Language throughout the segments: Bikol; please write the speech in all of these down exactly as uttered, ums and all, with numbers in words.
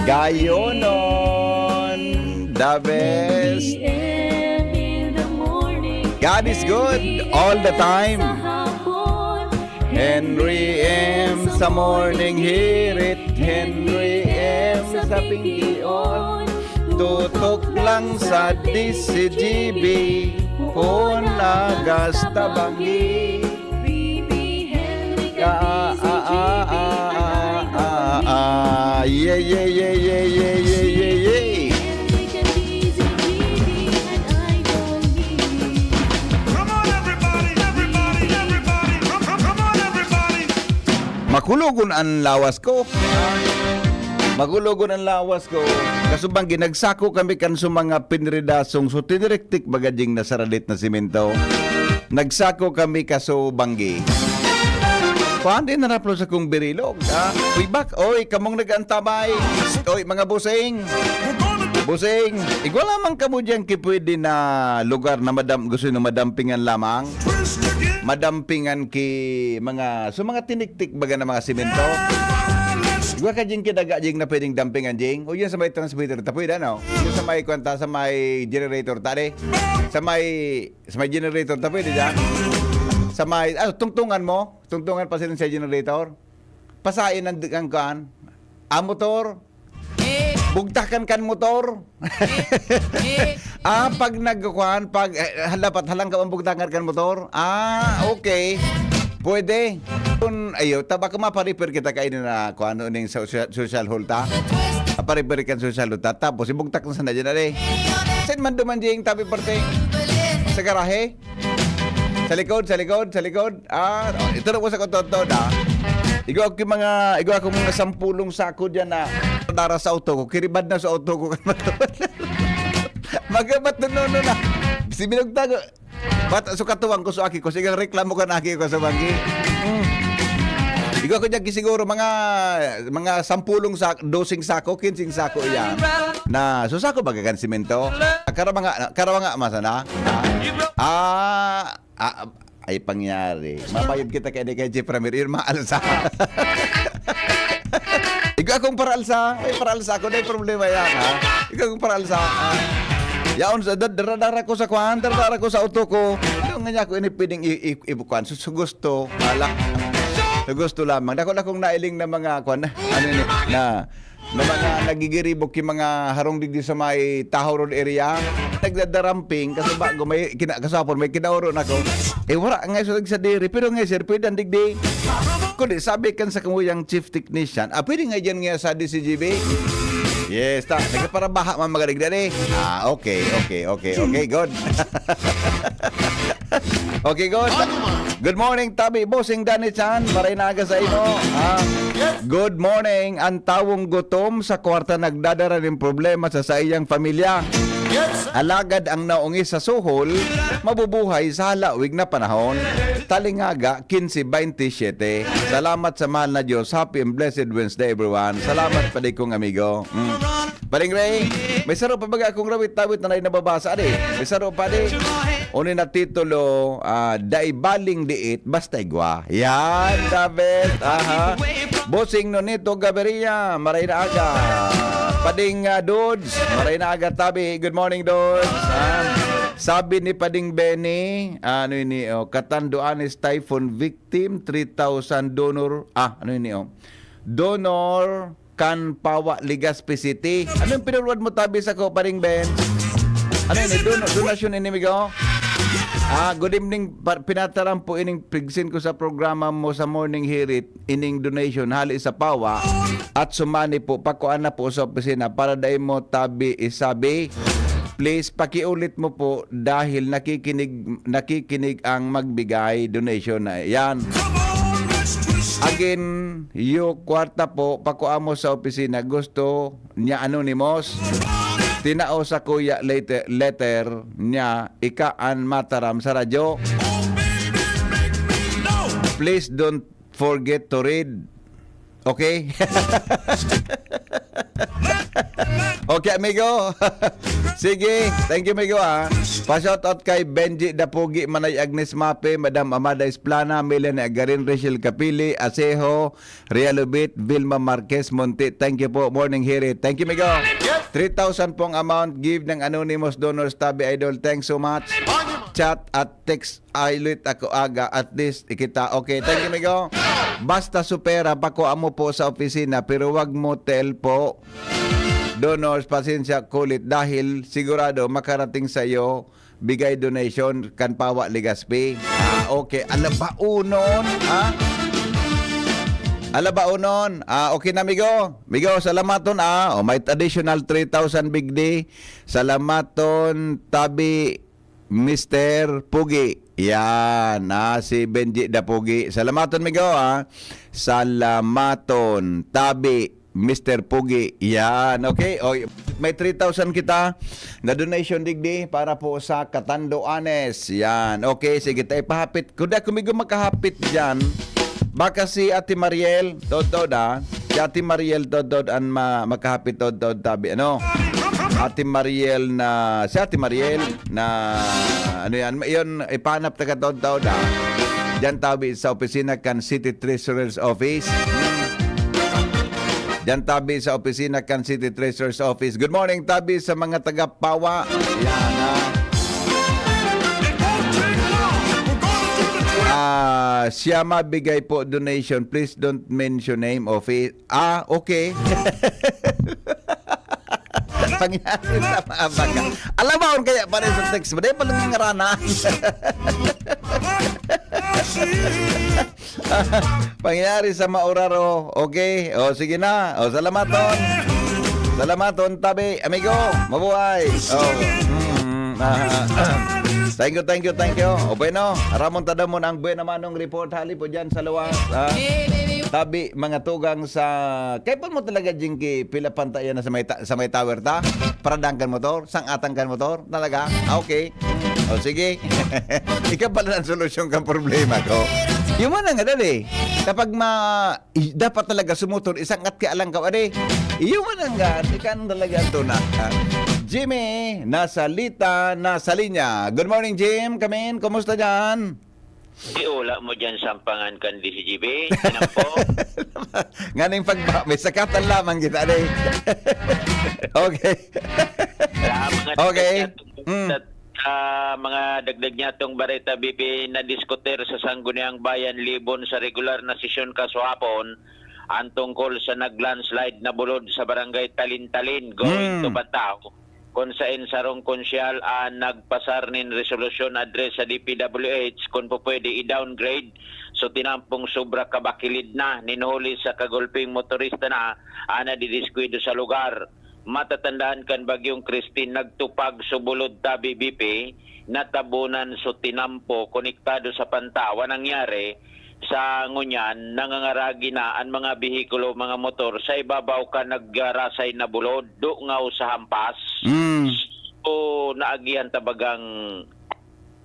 Gayonon, the best. God is good all the time. Henry M sa morning, hear it. Henry M sa pingkion. Tutok lang sa D C G B. Pon agas tabangi. Ah, ah, ah, ah, ah, ah, ah. Yeah, yeah, yeah, yeah, yeah, yeah, yeah, yeah. Come on, everybody, everybody, everybody. Come, come, come on, everybody. Makulogon an lawas ko. Makulogon an lawas ko. Kasubanggi, nagsako kami kan sa mga pinridasong, so tiniriktik baga ding nasaradit na simento. Nagsako kami kasubanggi. Kuan din naraplo sa kong birilog, ha? Uy, bak, oy, kamong nag-antabay. Oy, mga busing. Busing, igwa lamang kamo diyan ki pwede na lugar na madam-, gusto nyo madampingan lamang. Madampingan ki mga, so mga tiniktik baga na mga simento. Igwa ka dyan kidaga dyan na pwedeng dampingan dyan. O yun sa may transmitter, ta pwede ano? Yun sa may kwanta, sa may generator, tali. Sa may, sa may generator, ta pwede dyan. Sa may, ah, tungtungan mo. Tungtungan pa sila sa generator. Pasain ang, ang kuan. Ah, motor. Bugtakan kan motor. Ah, pag nagkukuan, pag, eh, dapat halang ka ang bugtakan kan motor. Ah, okay. Pwede. Kung, ayo, taba ko mapa-repair kita kayo na kuan, ano ning social, social hall ta. Mapa-repair kan social hall ta. Tapos, ibugtak na sana dyan, ali. Saan man duman dyan, tabi parte? Sa garahe? Sa likod, sa likod, sa likod. Ah, ito na po sa kototod, ah. Igwa ko yung mga, igwa ko mga sampulong sako dyan na dara sa auto ko. Kiribad na sa auto ko. Magabat na nono na. Si Binugtag, bat, so katuwang ko sa aki ko. Sigang reklamo ka na aki ko sa banggi. Hmm. Igwa ko dyan, siguro mga, mga sampulong sa, dosing sako, kinsing sako iyan. Na, so sako baga kan simento. Karawa nga, karawa nga, masa na? Ah, ah, ay pangyari. Mabayad kita kay, kay Jeff Ramir. Yun, maalsa. Igwa akong paraalsa. May paraalsa ako. May problema yan, ha? Igwa akong paraalsa. Ah. Yaon sa dad-, daradara ko sa kwan, daradara ko sa auto ko. Yung nga niya ako ini pwedeng i-, i-, ibukuan. Su-, su gusto. Hala. Su gusto lamang. Dako na kong nailing na mga kwan. Ano yun? Na na mga nagigiribok yung mga harong digdi sa may Tahaw Road area, nagdadaramping, kasi bago may kina-, kasapon, may kinaoro na ko. Eh, wala nga sa, sa diri, pero nga, sir, pwede ang digdi. Kundi sabi kan sa kamuyang chief technician, ah, pwede nga dyan nga sa D C G B? Yes, ta. Nagparabaha, mga magaligdan eh. Ah, okay, okay, okay, okay, good. Okay, good. Good morning, Tabi. Bossing Danny Chan, maray na aga sa imo. Ah, good morning. Ang tawong gutom sa kwarta nagdadara nin problema sa saiyang pamilya. Alagad ang naungi sa suhol, mabubuhay sa halawig na panahon. Talingaga, quince twenty-seven. Salamat sa mahal na Diyos. Happy and blessed Wednesday, everyone. Salamat, padi kong amigo. Mm. Paring Ray, may saro pa baga akong rawit-tawit na nababasa, adi? May saro pa, di? Uni na titulo, ah, Dai baling diit, basta igwa. Yan, the best. Aha. Bossing Nonito Gaviria, maray na aga. Pading, ah, Dudes, maray na aga, tabi. Good morning, Dudes. Ah, sabi ni Pading Benny, ano ini, oh, Catanduanes typhoon victim, three thousand donor, ah, ano ini, oh, donor kan Pawa, Legazpi City. Ano yung pinurwad mo, tabi sa ko, paring Ben? Ano yun, eh? Don-, donasyon, inimigo? Ah, good evening. Pa-, pinataram po ining pigsin ko sa programa mo sa Morning Hirit, ining donation, hali sa Pawa, at sumani po, pakuan na po sa opisina para dai mo tabi isabi. Please, pakiulit mo po dahil nakikinig, nakikinig ang magbigay donation na yan. Again, yung kwarta po, pakua mo sa opisina. Gusto niya anonymous. Tinao sa kuya letter, letter niya, ika an mataram sa radyo. Please don't forget to read. Okay? Okay, amigo. Sige, thank you, amigo, ah. Pa-shoutout kay Benji Dapugi, Manay Agnes Mape, Madam Amada Esplana, Milen Agarin, Rachel Kapili, Asejo, Ria Lubit, Vilma Marquez Monte. Thank you po. Morning, Hiri. Thank you, amigo. Three thousand pong amount, give ng anonymous donors, Tabi Idol. Thanks so much. Chat at text, ay, ulit ako aga. At least, ikita. Okay, thank you, amigo. Basta supera, pakua mo po sa opisina, pero wag mo tell po. Donors, pasensya, kulit, dahil sigurado makarating sa iyo, bigay donation kan Pawa Legazpi. Ah, okay. Alabaunon, ha? Alabaunon. Ah, okay na, migo. Migo, salamaton, ah. O, may additional three thousand bigdi. Salamaton, Tabi, Mister Pugi. Yan, ah, si Benji da Pugi. Salamaton, migo, ah. Salamaton, Tabi, Mister Pugi. Yan, okay. O, may three thousand kita na donation digdi para po sa Catanduanes. Yan, okay. Sige, tayo pahapit. Kuda kumigo makahapit dyan. Baka si Ate Mariel, totoo da. Si Ate Mariel, totoo, an ma makahapit, totoo, tabi. Ano? Ate Mariel na, si Ate Mariel na, ano yan? Yun, ipanap taga, totoo da. Diyan tabi sa opisina kan City Treasurer's Office. Diyan tabi sa opisina kan City Treasurer's Office. Good morning, tabi sa mga taga Pawa. Yan, ha? Ah, siya mabigay po donation. Please don't mention name of it. Ah, okay. Pangyari sa mga baga. Alam mo, kaya pa rin sa text mo, dahil palang ngarana. Pangyari sa mauraro. Okay? O, sige na. O, salamaton. Salamaton, tabi. Amigo, mabuhay. O. Mm, ah, ah. Thank you, thank you, thank you. O, bueno, aramon ta damon ang buena manong report. Hali po dyan sa luwas. Ah. Tabi, mga tugang sa... Kaya pa mo talaga, Jinky, pila pantaya na sa may, ta- sa may tower ta? Paradang kan motor? Sang-atang kan motor? Talaga? Ah, okay. O, sige. Ikaw pala ang solusyon kan problema ko. Yung man nga, dali. Kapag ma... i- dapat talaga sumutor, isang at kaya lang ka, ade. Iyo man ang gaan, ikan talaga ang tuna. Ah, Jimmy, nasa Lita, nasa linya. Good morning, Jim. Kamin, kumusta dyan? Di ula mo dyan sampangan kan D C G B. Tinampo. Nganing pagba, may sakatan lamang kita, ade. Okay. Sa mga Okay. dagdag niya, Mm. sa, sa mga dagdag niya tong Bareta B P, nadiskutir sa Sangguniang Bayan Libon sa regular na sesyon kasuhapon ang tungkol sa nag-landslide na bulod sa Barangay Talintalin, going Mm. to Bantao, kung sain sarong konsyal ang nagpasar nin resolusyon address sa D P W H kung pupwede i-downgrade. So, tinampong sobra kabakilid na, nin huli sa kagulping motorista na ang nadidiskwidro sa lugar. Matatandaan kan Bagyong Christine, nagtupag so bulod tabi B P, natabunan so tinampo, konektado sa pantawa. Nangyari sa ngunyan, nangangaragi na an mga behikulo, mga motor, sa ibabaw kan nagrasay na bulod, dungaw sa hampas. Mm. So, naagihan ta bagang,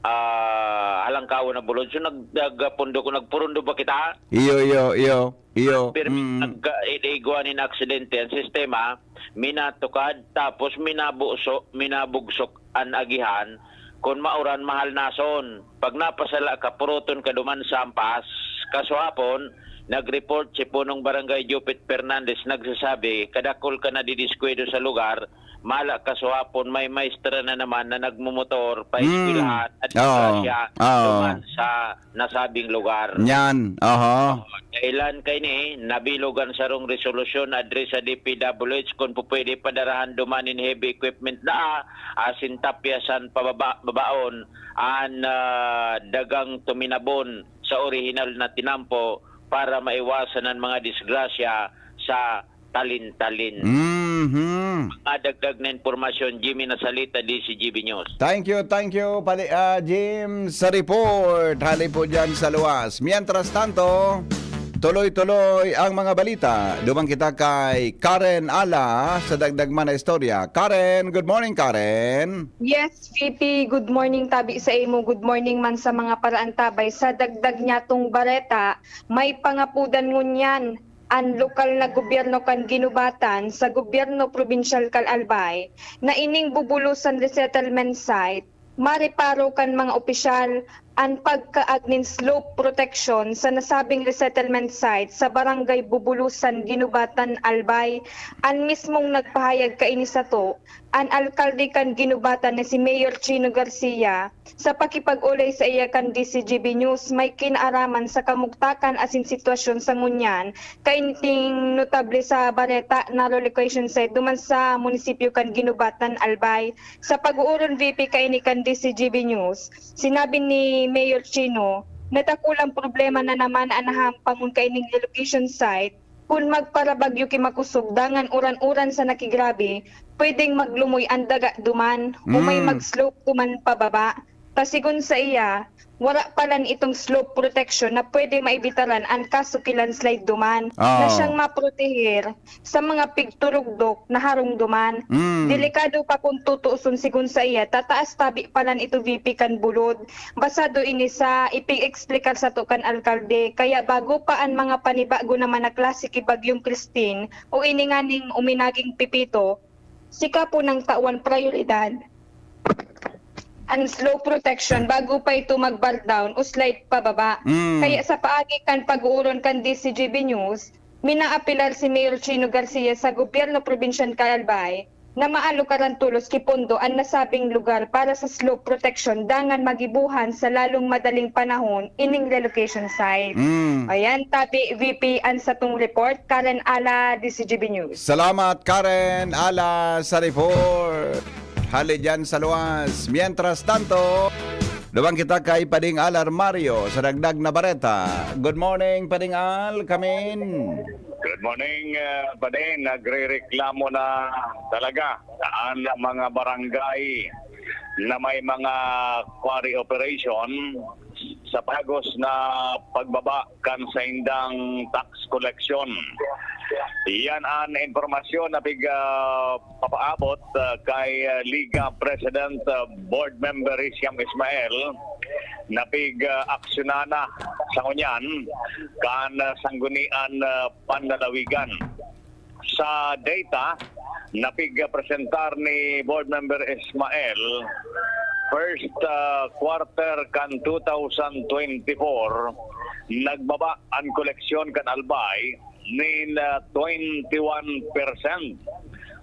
ah, halangkaw na bulod. So, nag-, nagpundo ko, nagpurundo ba kita? Iyo, iyo, iyo, iyo. Pero Mm. nag-, igwa nin aksidente ang sistema, minatukad, tapos minabuso-, minabugsok an agihan, kun mauran mahalnason. Pag napasala ka, puruton ka duman sa hampas. Kasuhapon, nag-report si Punong Barangay Jupit Fernandez, nagsasabi, kadakul kan nadidiskwidro sa lugar, mala kasuhapon, may maestra na naman na nagmumotor, pa Mm. eskwelahan, at Oo. disgrasya, Oo. duman sa nasabing lugar. Yan, oho. Dahilan kaini, nabilog an sarong resolusyon address sa D P W H kun pupwede padarahan duman nin heavy equipment na asin tapyasan pababa-, babaon an, ah, dagang tuminabon sa orihinal na tinampo para maiwasan an mga disgrasya sa Talintalin. Mhm. Mga dagdag na impormasyon, Jimmy Nasalita, D C G B News. Thank you, thank you, pali, ah, Jim, sa report. Hali po dyan sa luwas. Mientras tanto, tuloy-tuloy ang mga balita. Duman kita kay Karen Ala sa dagdag man na istorya. Karen, good morning, Karen. Yes, V P, good morning, tabi sa imo. Good morning man sa mga paraantabay. Sa dagdag niya tong bareta, may pangapudan ngunyan an lokal na gobyerno kan Guinobatan sa gobyerno probinsyal kan Albay na ining bubulosan resettlement site, mareparo kan mga opisyal an pagkaag nin slope protection sa nasabing resettlement site sa Barangay Bubulosan, Guinobatan, Albay. An mismong nagpahayag kaini sato, an alkalde kan Guinobatan na si Mayor Chino Garcia, sa pakipag-olay saiya kan D Z G B News, may kinaaraman sa kamugtakan asin sitwasyon sa ngunyan, kaini ning notable sa Bareta na relocation site duman sa munisipyo kan Guinobatan, Albay. Sa pag-uurong V P kaini kan D Z G B News, sinabi ni Mayor Chino na dakulang problema na naman an nahampangon kaining relocation site kun magparabagyo ki makosog dangan uran-uran sa nakigrabe, pwedeng maglumoy an daga duman o may Mm. mag-slope duman pababa. Ta sigon saiya, wara pa lan itong slope protection na pwede maibitaran an kaso ki landslide duman na Oo. siyang maproteher sa mga pigturugdok na harong duman. Mm. Delikado pa kun tutuuson sigon saiya, tataas tabi pa lan ito V P kan bulod. Basado ini sa ipig-eksplikar sato kan alkalde, kaya bago pa an mga panibago naman na klase ki Bagyong Christine o ini nganing uminaging Pepito, sikapo nang tawan prayoridad an slope protection bago pa ito mag-bar down o slide pababa. Mm. Kaya sa paagi kan pag-uurong kan D Z G B News, minaapelar si Mayor Chino Garcia sa gobyerno probinsyal kan Albay na maalokaran tolos ki pondo an nasabing lugar para sa slope protection dangan magibohan sa lalong madaling panahon ining relocation site. Mm. Ayan, tabi V P an satong report, Karen Ala, D Z G B News. Salamat, Karen Ala, sa report. Hali dyan sa luwas. Mientras tanto, duman kita kay Pading Al Armario sa dagdag na bareta. Good morning, Pading Al. Come in. Good morning, uh, Pading. Nagrereklamo na talaga ang mga barangay na may mga quarry operation sa pagos na pagbaba kan saindang tax collection. Iyan an impormasyon na pig, ah, papaabot, ah, kay, ah, Liga President, ah, Board Member Riciam Ismael, na pig, ah, aksyonan na sa ngunyan kan, ah, Sangguniang, ah, Panlalawigan. Sa data na pig-presentar ni Board Member Ismael, first, ah, quarter kan two thousand twenty-four, nagbaba an koleksyon kan Albay nin, ah, twenty-one percent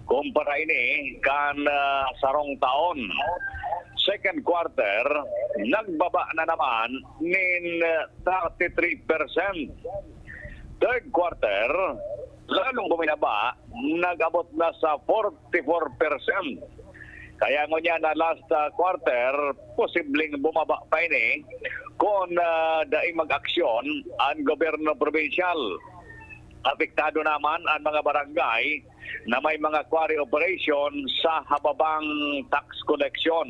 kumpara ini kan, ah, sarong taon. Second quarter, nagbaba na naman nin, ah, thirty-three percent. Third quarter, lalong buminaba, nag-abot na sa forty-four percent. Kaya ngunyan na last, ah, quarter, posibleng bumaba pa ini kun, ah, dai mag-aksyon an gobyerno probinsyal. Apektado naman an mga barangay na may mga quarry operation sa hababang tax collection.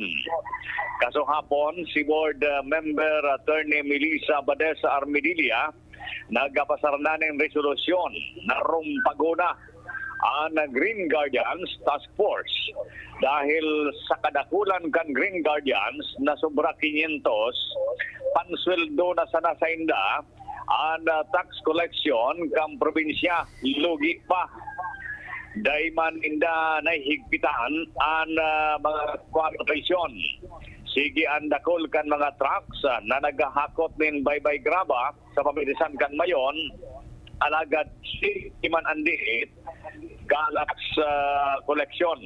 Kasuhapon, si Board, ah, Member Attorney Melissa Badesa Armedilla nagpasar na nin resolusyon na rumpagona an Green Guardians Task Force dahil sa kadakulan kan Green Guardians na sobra quinientos, pansweldo na sana sainda an, ah, tax collection kan probinsya, lugi pa. Dai man ninda nahihigpitan an, ah, mga quarry operation. Sige an dakul kan mga trucks, ah, na naghahakot nin baybay graba sa pamirisan kan Mayon, alagad sige man an diit kan tax, ah, collection.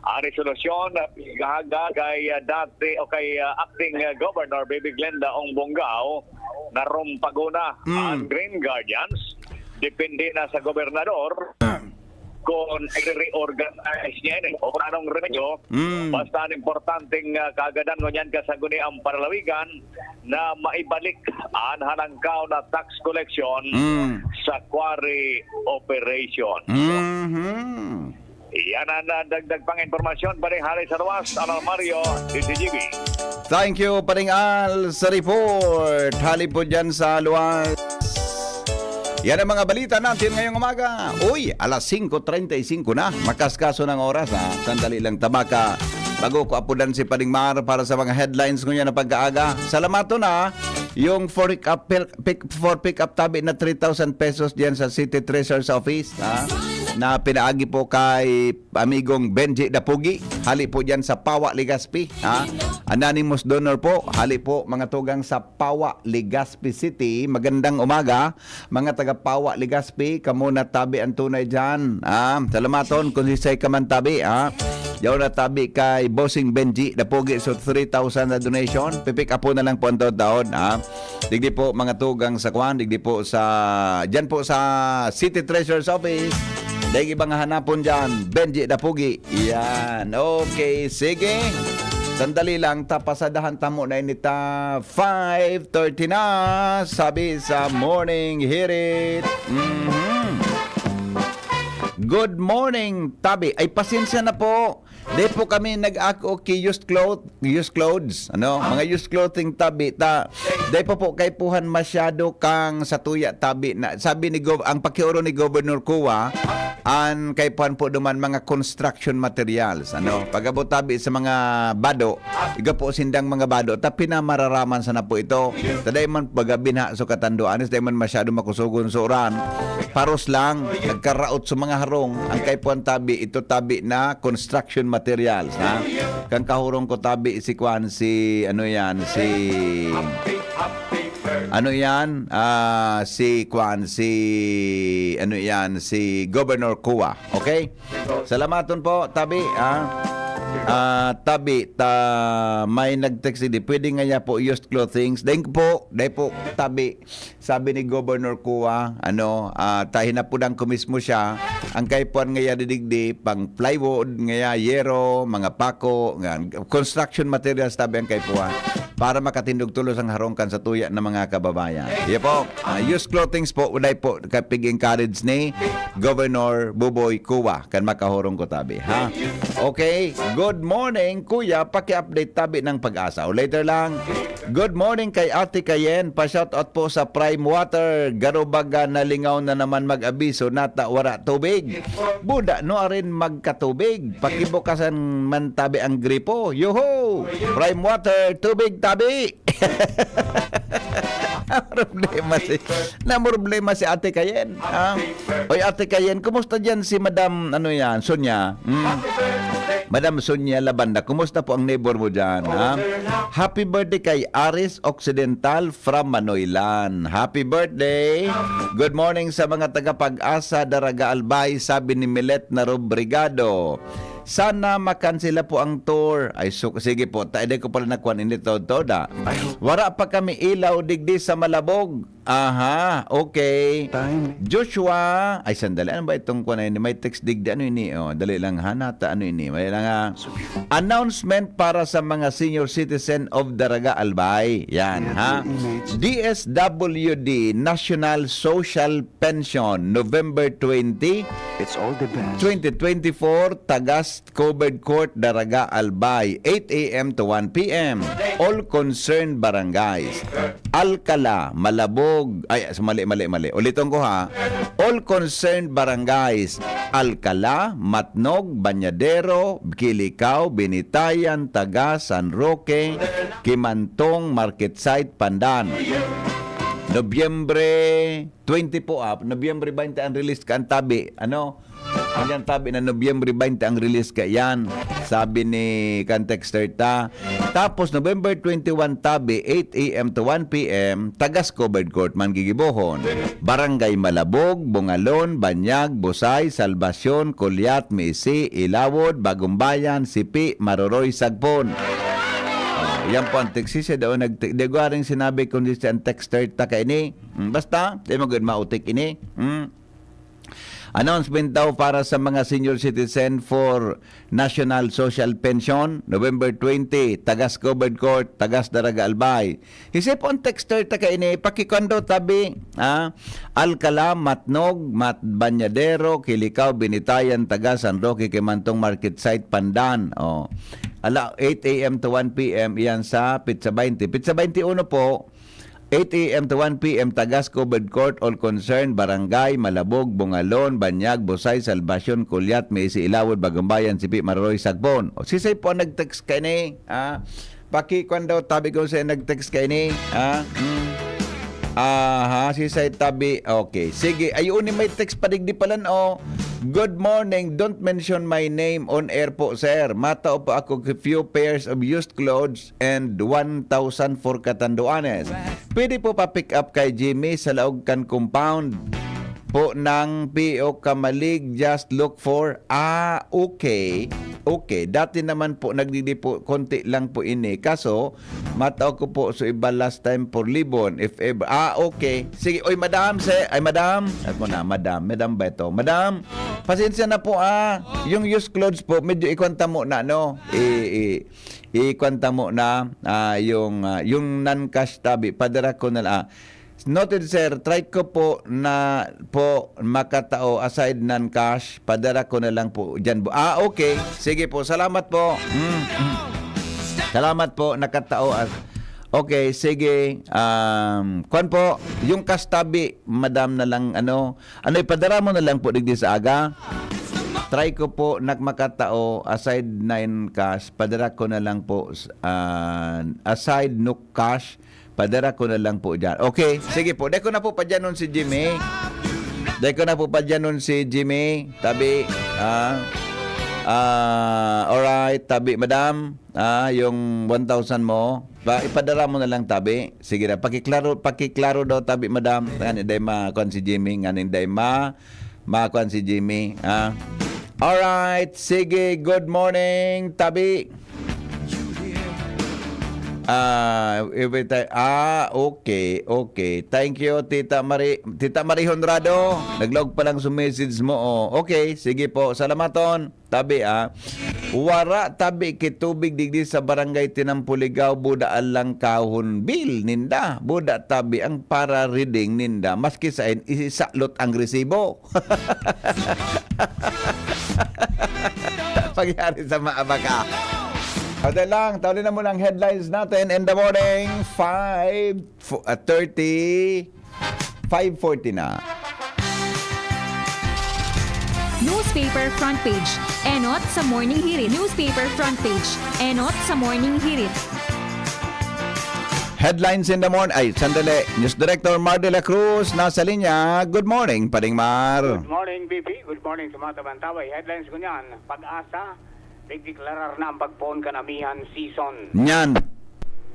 Ang resolusyon na pighahaga kay, ah, dati o kay, ah, acting, ah, Governor Baby Glenda Ong Bongao na rumpagona Mm. ang Green Guardians. Depende na sa gobernador kung i-reorganize niya ini o kung anong remedyo. Mm. Basta ang importanteng, ah, kaagadan ngunyan kan Sangguniang Panlalawigan na maibalik ang halangkaw na tax collection Mm. sa quarry operation. Mhm. Iyan ang, ah, dagdag pang impormasyon, Paring Hali sa Luwas, Al Armario, D Z G B. Thank you, Paring Al, sa report. Hali po dyan sa Luwas. Yan ang mga balita natin ngayong umaga. Uy, alas singko treinta y cinco na. Makaskaso ng oras, ha? Sandali lang, tabaka. Bago ko apudan si Paring Mar para sa mga headlines ngunyan na pagkaaga. Salamat to na. Yung for pick up, pick, for pick up tabi na three thousand pesos diyan sa City Treasurer's Office, ha? Na pinaagi po kay amigong Benji Dapugi, hali po diyan sa Pawa, Legazpi, ha? Anonymous donor po, hali po mga tugang sa Pawa, Legazpi City. Magandang umaga, mga taga Pawa, Legazpi, kamo na tabi ang tunay diyan, ha? Salamaton kung sisay ka man tabi, ha? Yaw na tabi kay Bossing Benji Dapugi, so three thousand na donation. Pipick up po na lang po ang taon-taon, ha? Digdi po mga tugang sa kwan, digdi po sa, dyan po sa City Treasurer's Office. Daig ibang hanapon dyan, Benji Dapugi. Yan. Okay, sige. Sandali lang, tapasadahan tamo na inita. Five thirty na, sabi sa Morning Hirit. Mhm. Good morning, tabi. Ay, pasensya na po. Di po kami nag-ako ki used clothes, used clothes, ano? Mga used clothing tabi ta. Di po po kaipuhan masyado kang sa tuya tabi na. Sabi ni Gov-, ang pakioro ni Governor Kuwa, an kaipuhan po duman mga construction materials, ano? Pag-abot tabi sa mga bado, iga po sindang mga bado, ta pinamararaman sana po ito. Ta dai man baga binha so katanduanes, dai man masyado makusugon so uran. Paros lang, nagkaraot sa mga harong, ang kaipuhan tabi, ito tabi na construction materials, ha? Kan kahurong ko tabi, si kwan, si, ano yan, si, ano yan, ah, si kwan, si, ano yan, si Governor Kuwa. Okay? Salamaton po, tabi, ha? Ah, tabi, ta, may nag-text, di pwede nga ya po used clothings. Dahil po, dahil po, tabi, sabi ni Governor Kuwa, ano, ah, ta hinapudan ko mismo siya, ang kaipuhan ngaya didigdi, pang plywood, ngaya yero, mga pako, nga, construction materials tabi ang kaipuhan, para makatindog tulos ang harong kan sa tuya ng mga kababayan. Iya po, ah, used clothings po, uday po, kapig encourage ni Governor Buboy Kuwa, kan makahurong ko tabi, ha? Okay, good morning, Kuya, paki-update tabi ng Pag-asa. O later lang, Good morning kay Ate Kayen. Pa-shoutout po sa Prime Water. Garubaga nalingaw na naman mag-abiso nata wara tubig. Buda no arin magkatubig. Pakibukasan man tabi ang gripo. Yoho! Prime Water, tubig tabi! Problema si, na problema si Ate Kayen. Ha? Oy, Ate Kayen, kumusta diyan si Madam, ano yan, Sonia? Hmm? Madam Sonia Labanda, kumusta po ang neighbor mo diyan, ha? Happy birthday kay Aris Occidental from Manoylan. Happy birthday! Good morning sa mga taga-Pag-asa, Daraga Albay, sabi ni Milet na Robrigado. Sana makansela po ang tour. Ay, su-, sige po, ta, di ko pala nakuha ini to, to, da. Wara pa kami ilaw digdi sa Malabog. Aha, okay. Time. Joshua, ay, sandali, ano ba itong kuha na ini? May text digdi, ano ini? Oh, dali lang, ha, nata, ano ini? May lang, ah, announcement para sa mga senior citizen of Daraga Albay. Yan, ha? Image. D S W D National Social Pension, November twenty, It's all the best. Twenty twenty-four, Tagas Covered Court, Daraga, Albay, eight A M to one P M. All concerned barangays. Alcala, Malabog, ay, mali, mali, mali. Uliton ko, ha. All concerned barangays. Alcala, Matnog, Bañadero, Kilicao, Binitayan, Tagas, San Roque, Kimantong, Market Site, Pandan. Nobyembre twenty po, ah, Nobyembre twenty ang release kan tabi. Ano? Ang yan tabi na Nobyembre twenty ang release ka yan. Sabi ni kan texter ta. Tapos November twenty-one tabi, eight A M to one P M, Tagas Covered Court man gigibohon. Barangay Malabog, Bungalon, Banyag, Busay, Salvacion, Culiat, Misi, Ilawod, Bagumbayan, Sipi, Maroroy, Sagpon. Oh, yan po ang text. Siya daw nag-, di ko aring sinabi kung di siya ang texter ta kaini. Mm, basta, di mo gud mautik ini. Mm. Announcement daw para sa mga senior citizen for National Social Pension, November twenty, Tagas Covered Court, Tagas Daraga Albay. Isip po ang texter ta kaini, pakikuan daw tabi, ah, Alcala, Matnog, Mat-, Bañadero, Kilicao, Binitayan, Tagas, San Roque, Kimantong, Market Site, Pandan. Oh. Ala, eight A M to one P M, iyan sa Pizza twenty. Pizza twenty-one po, eight A M to one P M, Tagas Covered Court, all concerned, Barangay, Malabog, Bungalon, Banyag, Busay, Salvacion, Culiat, Misi, Ilawod, Bagumbayan, Sipi, Maroroy, Sagpon. O, sisay po ang nag-text kaini, ha? Pakikuan daw, tabi ko siya nag-text kaini, ha? Hmm. Aha, si Sir Tabi. Okay. Sige, ayun ni may text pa digdi palan, oh. "Good morning. Don't mention my name on air po, sir. Matao po ako few pairs of used clothes and one thousand for Catanduanes. Pwede po pa-pick up kay Jimmy sa laog kan compound po ng P O Kamalig, just look for," ah, okay. Okay. Dati naman po, nagdidi po, konti lang po ini. Kaso, matao ko po, so iba last time for Libon, if ever. Ah, okay. Sige, oy, madam, se-, ay, madam. Ako na, madam. Madam ba ito? Madam, pasensya na po, ah. Yung used clothes po, medyo ikwanta mo na, no? I, i, ikwanta mo na, ah, yung, ah, yung non-cash tabi. Padara ko na lang, ah. Noted, sir. Try ko po na po makatao aside non-cash. Padara ko na lang po dyan. Bu-, ah, okay. Sige po. Salamat po. Mm, mm. Salamat po. Nakatao as-, okay, sige. Um, kwan po, yung cash tabi, madam, na lang, ano, ano, ipadara mo na lang po digdi sa aga. Try ko po na makatao aside non-cash. Padara ko na lang po, ah, aside no cash. Padara ko na lang po dyan. Okay, sige po. Dai ko na po padyanon si Jimmy. Dai ko na po padyanon si Jimmy. Tabi, ah, ah, alright, tabi, madam. Ah, yung one thousand mo, pa, ipadara mo na lang, tabi. Sige na, pakiklaro, pakiklaro daw, tabi, madam. Ngayon, dai ma-, kwan si Jimmy. Ngayon, dai ma-, ma-, kwan si Jimmy. Ah. Alright, sige, good morning, tabi. Ah, every time. Ah, okay, okay. Thank you, Tita Mari-, Tita Marie Honrado. Naglaog pa lang sa message mo, oh. Okay, sige po. Salamaton. Tabi, ah. Wara tabi ki tubig digdi sa barangay Tinampuligaw, buda lang kahon bil ninda. Buda tabi ang para reading ninda. Maski sain, isisalot ang resibo. Pagyari sa maabaka. O, dahil lang, tauli na muna ang headlines natin in the morning, five, fo-, ah, thirty, five forty na. Newspaper front page. Enot sa Morning Hirit. Newspaper front page. Enot sa Morning Hirit. Headlines in the morning. Ay, sandali. News Director Mar de la Cruz, nasa linya. Good morning, Paring Mar. Good morning, B P. Good morning sa mga tabantaway. Headlines ko niyan, Pag-asa, nagdeklarar na ang pagpoon kan amihan season. Nyan.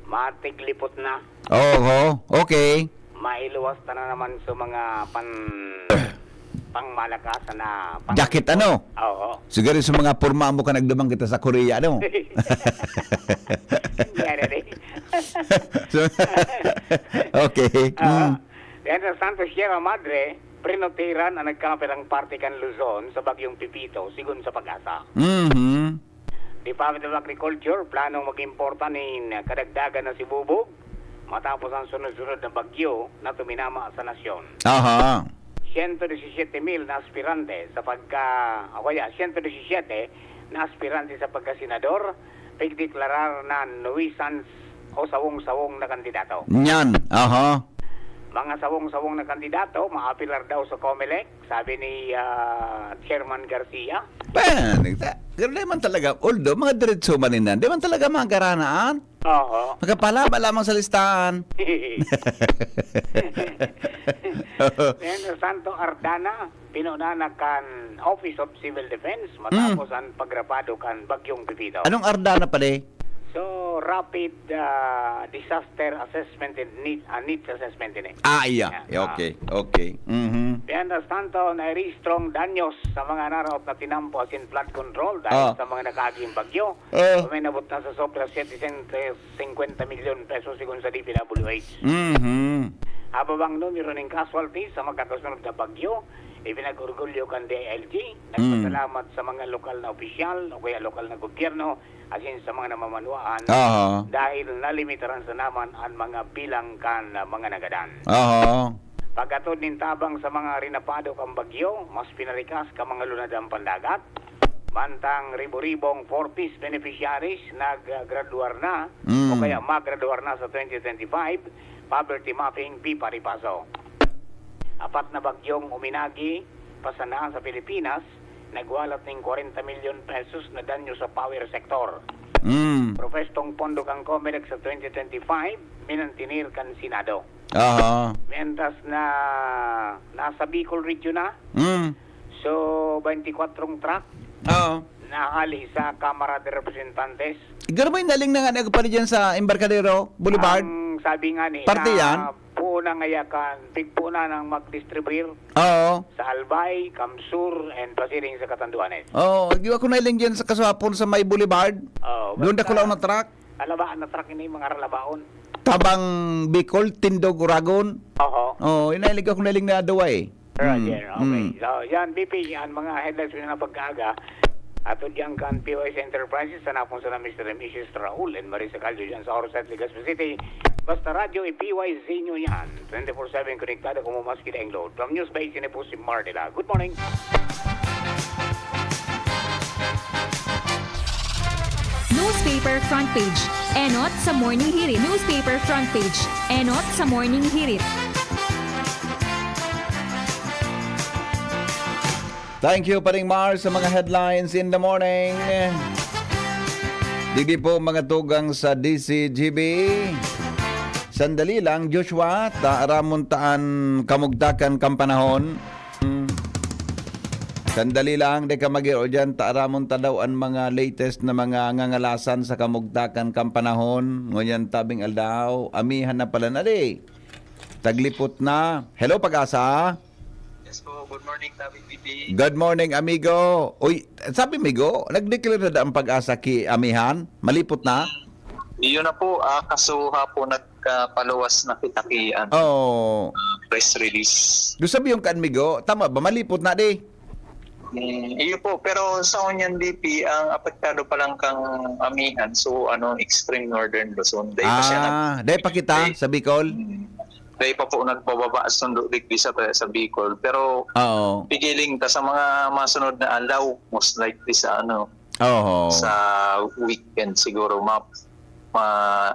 Matiglipot na. Oho, okay. Mailuwas ta na naman sa mga pan-, pangmalakasan na pang- Jacket, ano? Oo. Siguro sa mga porma mo ka nagdumang kita sa Korea, no? Yan, yan, eh. So, okay. Ah, Mm. Mientras tanto, Sierra Madre, prinoteran ang nagkapirang parte kan Luzon sa Bagyong Pepito, sigon sa Pag-asa. Mhm. Department of Agriculture, planong mag-importa nin kadagdagan na sibubog matapos ang sunod-sunod na bagyo na tuminama sa nasyon. Aha. Siyento disisiyete mil na aspirante sa pagka-, o kaya, siyento disisiyete na aspirante sa pagkasenador, pigdeklarar na nuisance o sawong-sawong na kandidato. Nyan, aha. Mga sawong-sawong na kandidato, maapilar daw sa Comelec, sabi ni, ah, Chairman Garcia. Pen, exa-, pero di man talaga, although mga diretso man inan, di man talaga mga garanaan. Oo. Magkapalaba lamang sa listahan. Mientras tanto, Ardana, pinuna na kan Office of Civil Defense matapos Mm. ang pagrapado kan Bagyong Pepito. Anong Ardana pala eh? So, rapid, ah, disaster assessment and need, ah, needs assessment ini. Ah, iya. Yan, ah. Okay, okay. Mhm. Mientras tanto, nairehistrong danyos sa mga naraot na tinampo asin flood control dahil Ah. sa mga nakaaging bagyo. Ah. Uminabot na sa sobra siyete siyento singkwenta milyon pesos, sigon sa D P W H. Mhm. Habang ang numero ning casualties sa magkakasunod na bagyo, ipinag-orgulyo kan D I L G. Mm. Nagpasalamat sa mga lokal na opisyal o kaya lokal na gobyerno asin sa mga namamanwaan Aha. dahil nalimitaran sa naman ang mga bilang kan, ah, mga nagadan. Aha. Pagkatod nin tabang sa mga rinapado kan bagyo, mas pinarikas ka mga lunad an pandagat. Mantang ribo-ribong Four Ps beneficiaries naggraduar na Mm. o kaya magraduar na sa twenty twenty-five, poverty mapping, PIPA ripaso. Apat na bagyong uminagi, pasanaan sa Pilipinas, nagwalat ning kwarenta milyon pesos na danyo sa power sector. Mm. Propwestong pondo kan Comelec sa twenty twenty-five, minantener kan Senado. Aha. Mientras na nasa Bicol region na, Mm. so, twenty-four truck Oo. nahali sa Kamara de Representantes. Igaro may naling na nga nagpali dyan sa Embarcadero Boulevard? Ang sabi nga ni, Parte na yan? puuna ngaya kan, pigpuuna nang mag-distribute Oo. sa Albay, Kamsur, and pasiring sa Catanduanes. Oo, di ako nailing dyan sa Kasuapon sa may Boulevard. Oo, Doon basta dakulaw na truck. Alabaan na truck ini, mga ralabaon. Tabang Bicol, Tindog, Uragon. Oho. Oo, yun nailing ako nailing na duwa eh. Roger, Mm, okay. mm. So, yan, B P, yan, mga headlines na pag-aaga. Ato diyan kan P Y S Enterprises, sa napon sa na Mister and Missus Raul and Marisa Caldo dyan sa Orset, Legazpi City. Basta radyo, i-P Y Z nyo yan. Twenty-four seven konektado kung maski daing load. From News Base, ini po si Mardela. Good morning. Newspaper front page. Enot sa Morning Hirit. Newspaper front page. Enot sa Morning Hirit. Thank you, Paring Mar, sa mga headlines in the morning. Digdi po, mga tugang sa D C G B. Sandali lang, Joshua, ta aramon ta an kamugtakan kan panahon. Sandali lang, di ka mag-iro dyan, ta aramon ta daw an mga latest na mga ngangalasan sa kamugtakan kan panahon. Ngunyan tabing aldaw, amihan na pala na di. Taglipot na. Hello, Pag-asa? Yes po, good morning, Tabi B P. Good morning, amigo. Uy, sabi, migo, nag-declare na da ang Pag-asa ki amihan? Malipot na? Iyon na po, ah, kaso hapon nagkapaluwas na kita ki, ano, Oo. ah, press release. Gusto sabi yung kan, migo, tama ba? Malipot na di? Mm, iyo po, pero sa Union D P, ang apektado pa lang kang amihan, so, ano, extreme northern Luzon. Dahil pa siya nag- Ah, dahil pa kita Dahil sa Bicol? Mm. Dahil pa po nagbababa sundo digdi sa, sa Bicol. Pero Oo. pigiling ta sa mga masunod na aldaw, most likely sa, ano, Oo. sa weekend siguro, ma-, ma-,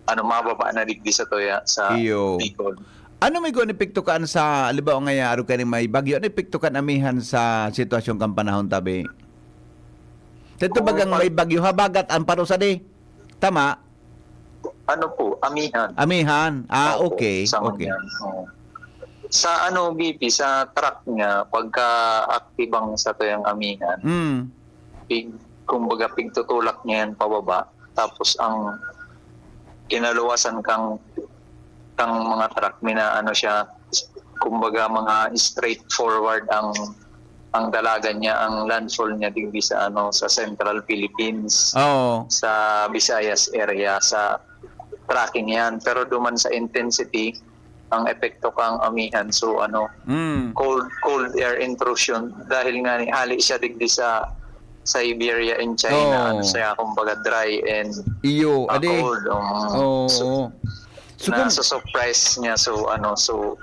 ano, mababa na digdi sa toya, sa Iyo. Bicol. Ano may gawang epekto kan sa, halimbawa ngaya, aro kaning may bagyo? Ano epekto kan amihan sa sitwasyon kan panahon, tabi? Dito Oo, bagang pa- may bagyo, habagat ang parusa di? Tama? Ano po? Amihan. Amihan. Ah, Opo, okay, sa okay. Amihan. Oo. Sa ano, B P, sa track niya, pagka aktibang sa tuyang amihan, Mm. pig-, kumbaga, pigtutulak niya yan pababa. Tapos ang kinaluwasan kang, kang mga truck, mina-, ano siya, kumbaga, mga straightforward ang, ang dalagan niya, ang landfall niya digdi sa, ano, sa Central Philippines, Oo. sa Visayas area, sa tracking yan. Pero duman sa intensity, ang epekto kang amihan. So, ano, Mm. cold, cold air intrusion. Dahil nga ni, hali siya digdi sa Siberia in China, Oo. ano siya, kumbaga dry and, Iyo, ah, ade. cold. Um, Oo, so, oo. So, kung nasa surprise niya, so, ano, so,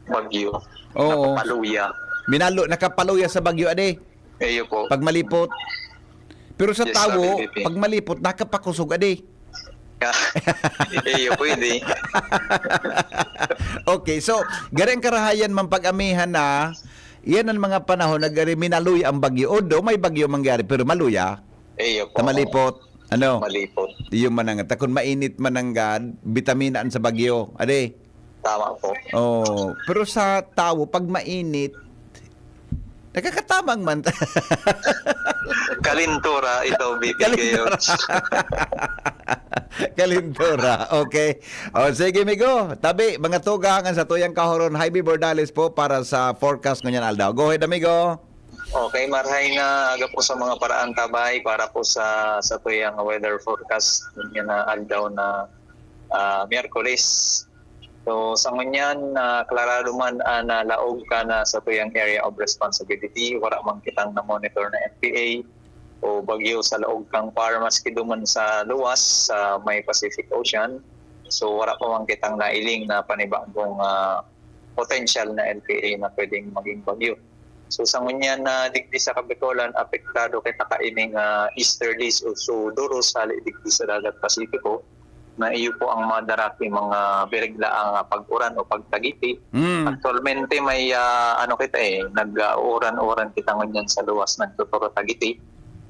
bagyo. Oo. Nakapaluya. Minalo-, nakapaluya sa bagyo, ade. Iyo po. Pag malipot. Pero sa Yes, tawo, Tabi B P. pag malipot, nakapakusog, ade. Iyo, pwede. Okay, so, gari ang karahayan man pag amihan na, yan ang mga panahon na gari minaluya ang bagyo. Although may bagyo mangyari, pero maluya. Iyo po. Sa malipot. Ano? Malipot. Iyo man ang, ta kun mainit man ang gad, bitaminaan sa bagyo. Ade? Tama po. Oh, pero sa tawo, pag mainit, nakakatabang man. Kalintura, ito, B P K O. Kalintura. Kalintura, okay. O, sige, migo. Tabi, mga tugang, ang sa tuyang kahoron, Jaime Bordales po para sa forecast ngunyan aldaw. Go ahead, amigo. Okay, marhay na aga po sa mga paraan tabay para po sa, sa tuyang weather forecast ngunyan na aldaw na, ah, Miyerkules. So, sa ngunyan, ah, klarado man an, ah, laog kan, ah, satuyang area of responsibility, wara man kitang na-monitor na M P A o bagyo sa laog kan par, maski duman sa luwas, sa may Pacific Ocean. So, wara pa man kitang nailing na panibagong, ah, potential na L P A na pwedeng maging bagyo. So, sa ngunyan na digdi sa Kabikolan, apektado kita kaining, ah, easterlies o suduros hali digdi sa Dagat Pasipiko. Na iyo po ang madara ki mga biriglaang, ah, pag-uran o pagtagiti. Mm. Aktualmente may, ah, ano kita, eh, nag-uuran-uran kita ngunyan sa luwas, nagtuturo tagiti.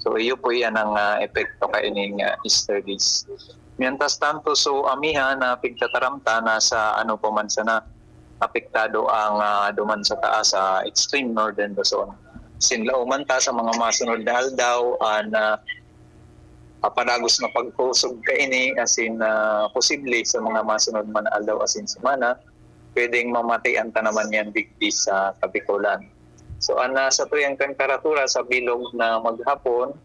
So, iyo po yan ang, ah, epekto kaining, ah, easterlies. Mientras tanto, so, amihan na pigtataram ta na sa ano pa man sana apektado ang, ah, duman sa taas sa extreme northern Luzon. Sinlauman ta sa mga masunod na aldaw, ah, na, ah, padagos na pagkusog kaini, asin, ah, posible sa mga masunod man na aldaw asin semana, pwedeng mamatian ta naman yan digdi sa Kabikolan. So, ang, ah, sa tuyang temperatura sa bilog na maghapon,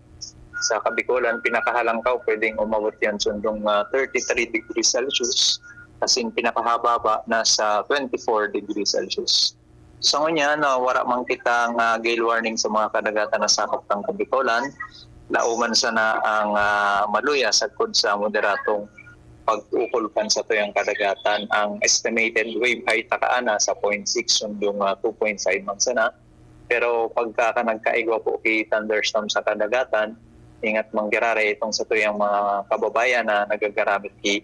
sa Kabikolan, pinakahalangkaw, pwedeng umabot yan sundong, ah, thirty-three degrees Celsius, asin pinakahababa na sa twenty-four degrees Celsius. Sa ngunyan, ah, wala man kitang, ah, gale warning sa mga kadagatan na sakop kan Kabikolan, lauman sana ang, ah, maluya sagkod sa moderadong pag-ukol kan satuyang kadagatan. Ang estimated wave height taka ana sa point six sundong, ah, two point five man sana. Pero pagka ka nagkaigwa po ki thunderstorm sa kadagatan, ingat man giraray itong satuyang mga kababayan na nagagaramit ki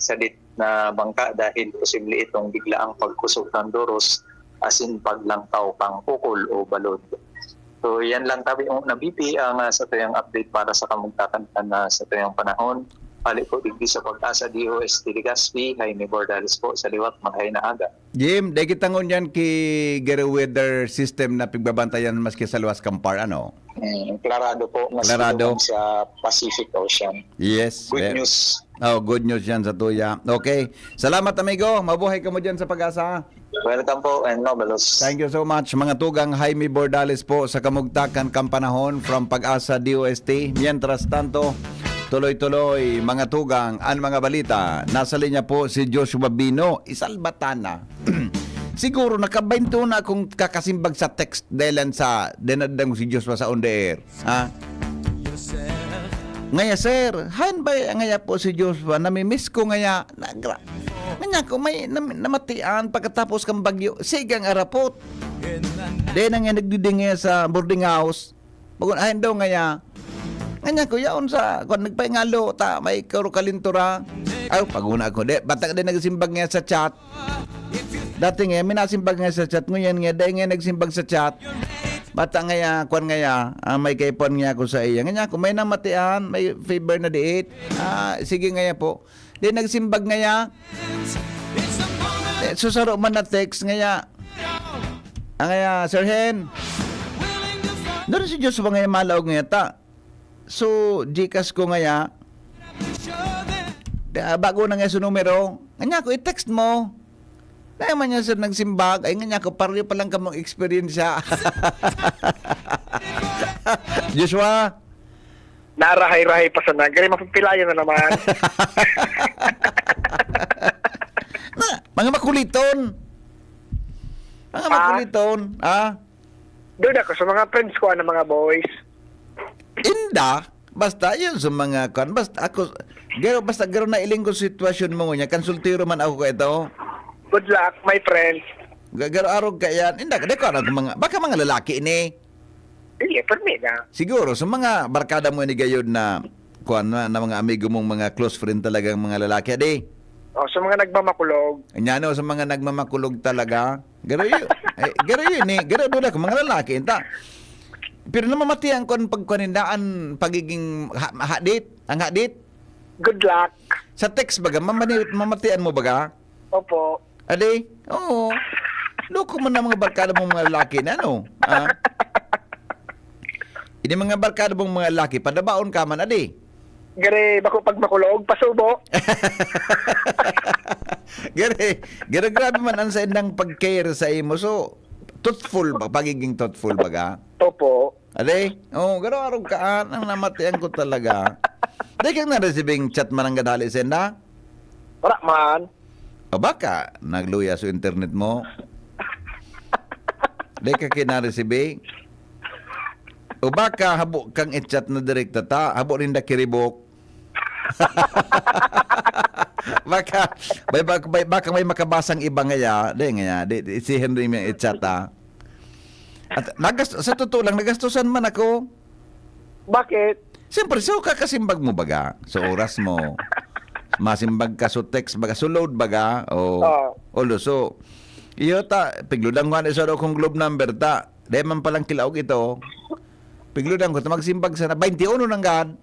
sadit na bangka dahil posible itong biglaang pagkusog kan doros asin paglangkaw kan kukol o balod. So, yan lang tabi mo na B P ang, ah, satuyang update para sa kamugtakan kan, ah, satuyang panahon. Hali po digdi sa Pag-asa D O S T Legazpi, Jaime Bordales po sa liwat, mahay na aga. Jim, dai kita ngunyan ki garo weather system na pigbabantayan maski sa luwas kan par, ano? Mm, klarado po, maski Klarado. duman sa Pacific Ocean. Yes, Good eh. news. Oh, good news yan sa tuya. Okay. Salamat, amigo. Mabuhay ka mo dyan sa Pag-asa. Welcome po and Novelos. Thank you so much. Mga tugang, Jaime Bordales po sa kamugtakan kan panahon from Pag-asa D O S T. Mientras tanto, tuloy-tuloy, mga tugang, ang mga balita. Nasa linya po si Joshua Bino, Isalbatana. Siguro nakabainto na akong kakasimbag sa text dahil sa dinadang si Joshua sa on the air. Ha? Ngaya, sir, han ba ngaya po si Joshua? Namimiss ko ngaya. Nagra- Nganya ko, may nam- namatian pagkatapos kang bagyo. Sigang arapot. Di na nga nagdidingay sa boarding house. Bagon, ahin daw ngaya. Nganya ko, yaon sa, kung nagpaingalo, ta, may karo kalintura. Ay, paguna ko, di, batang di nagsimbag ngaya sa chat. Dati nga, minasimbag nga sa chat. Ngunyan nga, dai nga nagsimbag sa chat. Bata nga ya, kwan nga ya, ah, may kaipuhan nga ako sa iya. Nga niya, kung may namatian, may fever na diit. Ah, sige nga ya po. Di nagsimbag nga ya. Eh, susaro man na text nga ya. Ang nga ya, Sir Hen. Doon si Joshua nga ya, malaog nga ya ta. So, Gcash ko nga ya. Da, bago na nga sa numero. Nga niya, kung i-text mo, Dai man niya, sir, nagsimbag. Ay, nga niya, kaparyo pa lang kamong eksperyensya. Joshua? Narahay-rahay pa sana. Gari, mapipilayan na naman. Na, mga makuliton. Mga Ah? makuliton, ah? Doon ako sa mga friends ko, ano, mga boys. Inda? Basta, yun sa mga kwan. Basta, ako, garo, basta, garo na iling ko sitwasyon mo niya. Kan soltero man ako ka ito. Good luck, my friend. Ga-, garo arog ka yan. Inda, di ko alam kung mga, baka mga lalaki ini. Sige, permi na. Siguro, sa mga barkada mo ini gayod na, kwan na, na mga amigo mong mga close friend talagang mga lalaki, adi? O, sa mga nagmamakulog. Anya, no, sa mga nagmamakulog talaga. Garo yun. Eh, garo yun eh. Garo doon ako, mga lalaki, inta. Pero namamatian ko ang pagkuanindaan, pagiging ha-, hadit, ang hadit. Good luck. Sa text baga, mamani-, mamatian mo baga? Opo. Adi? Oo. Loko man ang mga barkada mong mga lalaki na, ano? Ah? Ini mga barkada mong mga lalaki, padabaon ka man, adi? Gare, bako pag makulog, pasubo. Gare, gare, grabe man ang sa indang pag-care sa imo. So, thoughtful ba? Pagiging thoughtful baga? Opo. Ade? Oo, garo arog ka, ah, nang namatian ko talaga. Di kang naresibing chat mananggad hali senda? Wala man. O baka, nagluya sa internet mo? Di ka kinaresibi? O baka, habo kang i-chat na direkta ta, habo ninda kiribok. Baka, may, bak-, may, baka may makabasang iba ngaya, di ngaya, di, di, si Henry may i-chat, ah. At nagas-, sa totoo lang, nagastusan man ako. Bakit? Siyempre, so kakasimbag mo baga, sa oras mo. Masimbag ka, so text baga, so load baga, o, Oo. o luso. Iyo ta, pigludan ko nga sa akong Globe number ta. Di man palang kilaog ito. Pigludan ko, ta magsimbag sana, twenty-one nanggad.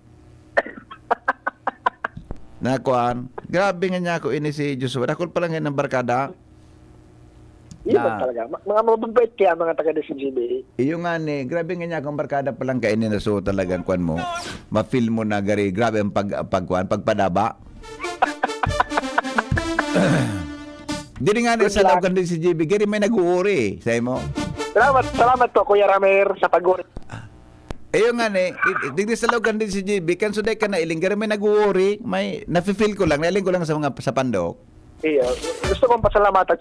Na kuan, grabe nga niya ako ini si Joshua. Dakul pa lang yan ang barkada. Yun ba Na- talaga? Ma- Mga mababait kaya ang mga taga D C G B. Iyo nga ni, grabe nga niya akong barkada pa lang kaini na so talagang kuan mo. Ma-feel mo na gari, grabe ang pag pagkuan, pagpadaba. Diri nga ni Good sa loob luck. kan D C G B, gari may nag-uuri sa imo. Salamat, salamat po Kuya Ramer sa pag-uri. Iyo nga ni, i- i- digdi sa loob kan D C G B, kan suday ka na iling, gari may nag-uuri, may nafe-feel ko lang, nailing ko lang sa mga sa pandok. Iyo. Gusto kong pasalamatan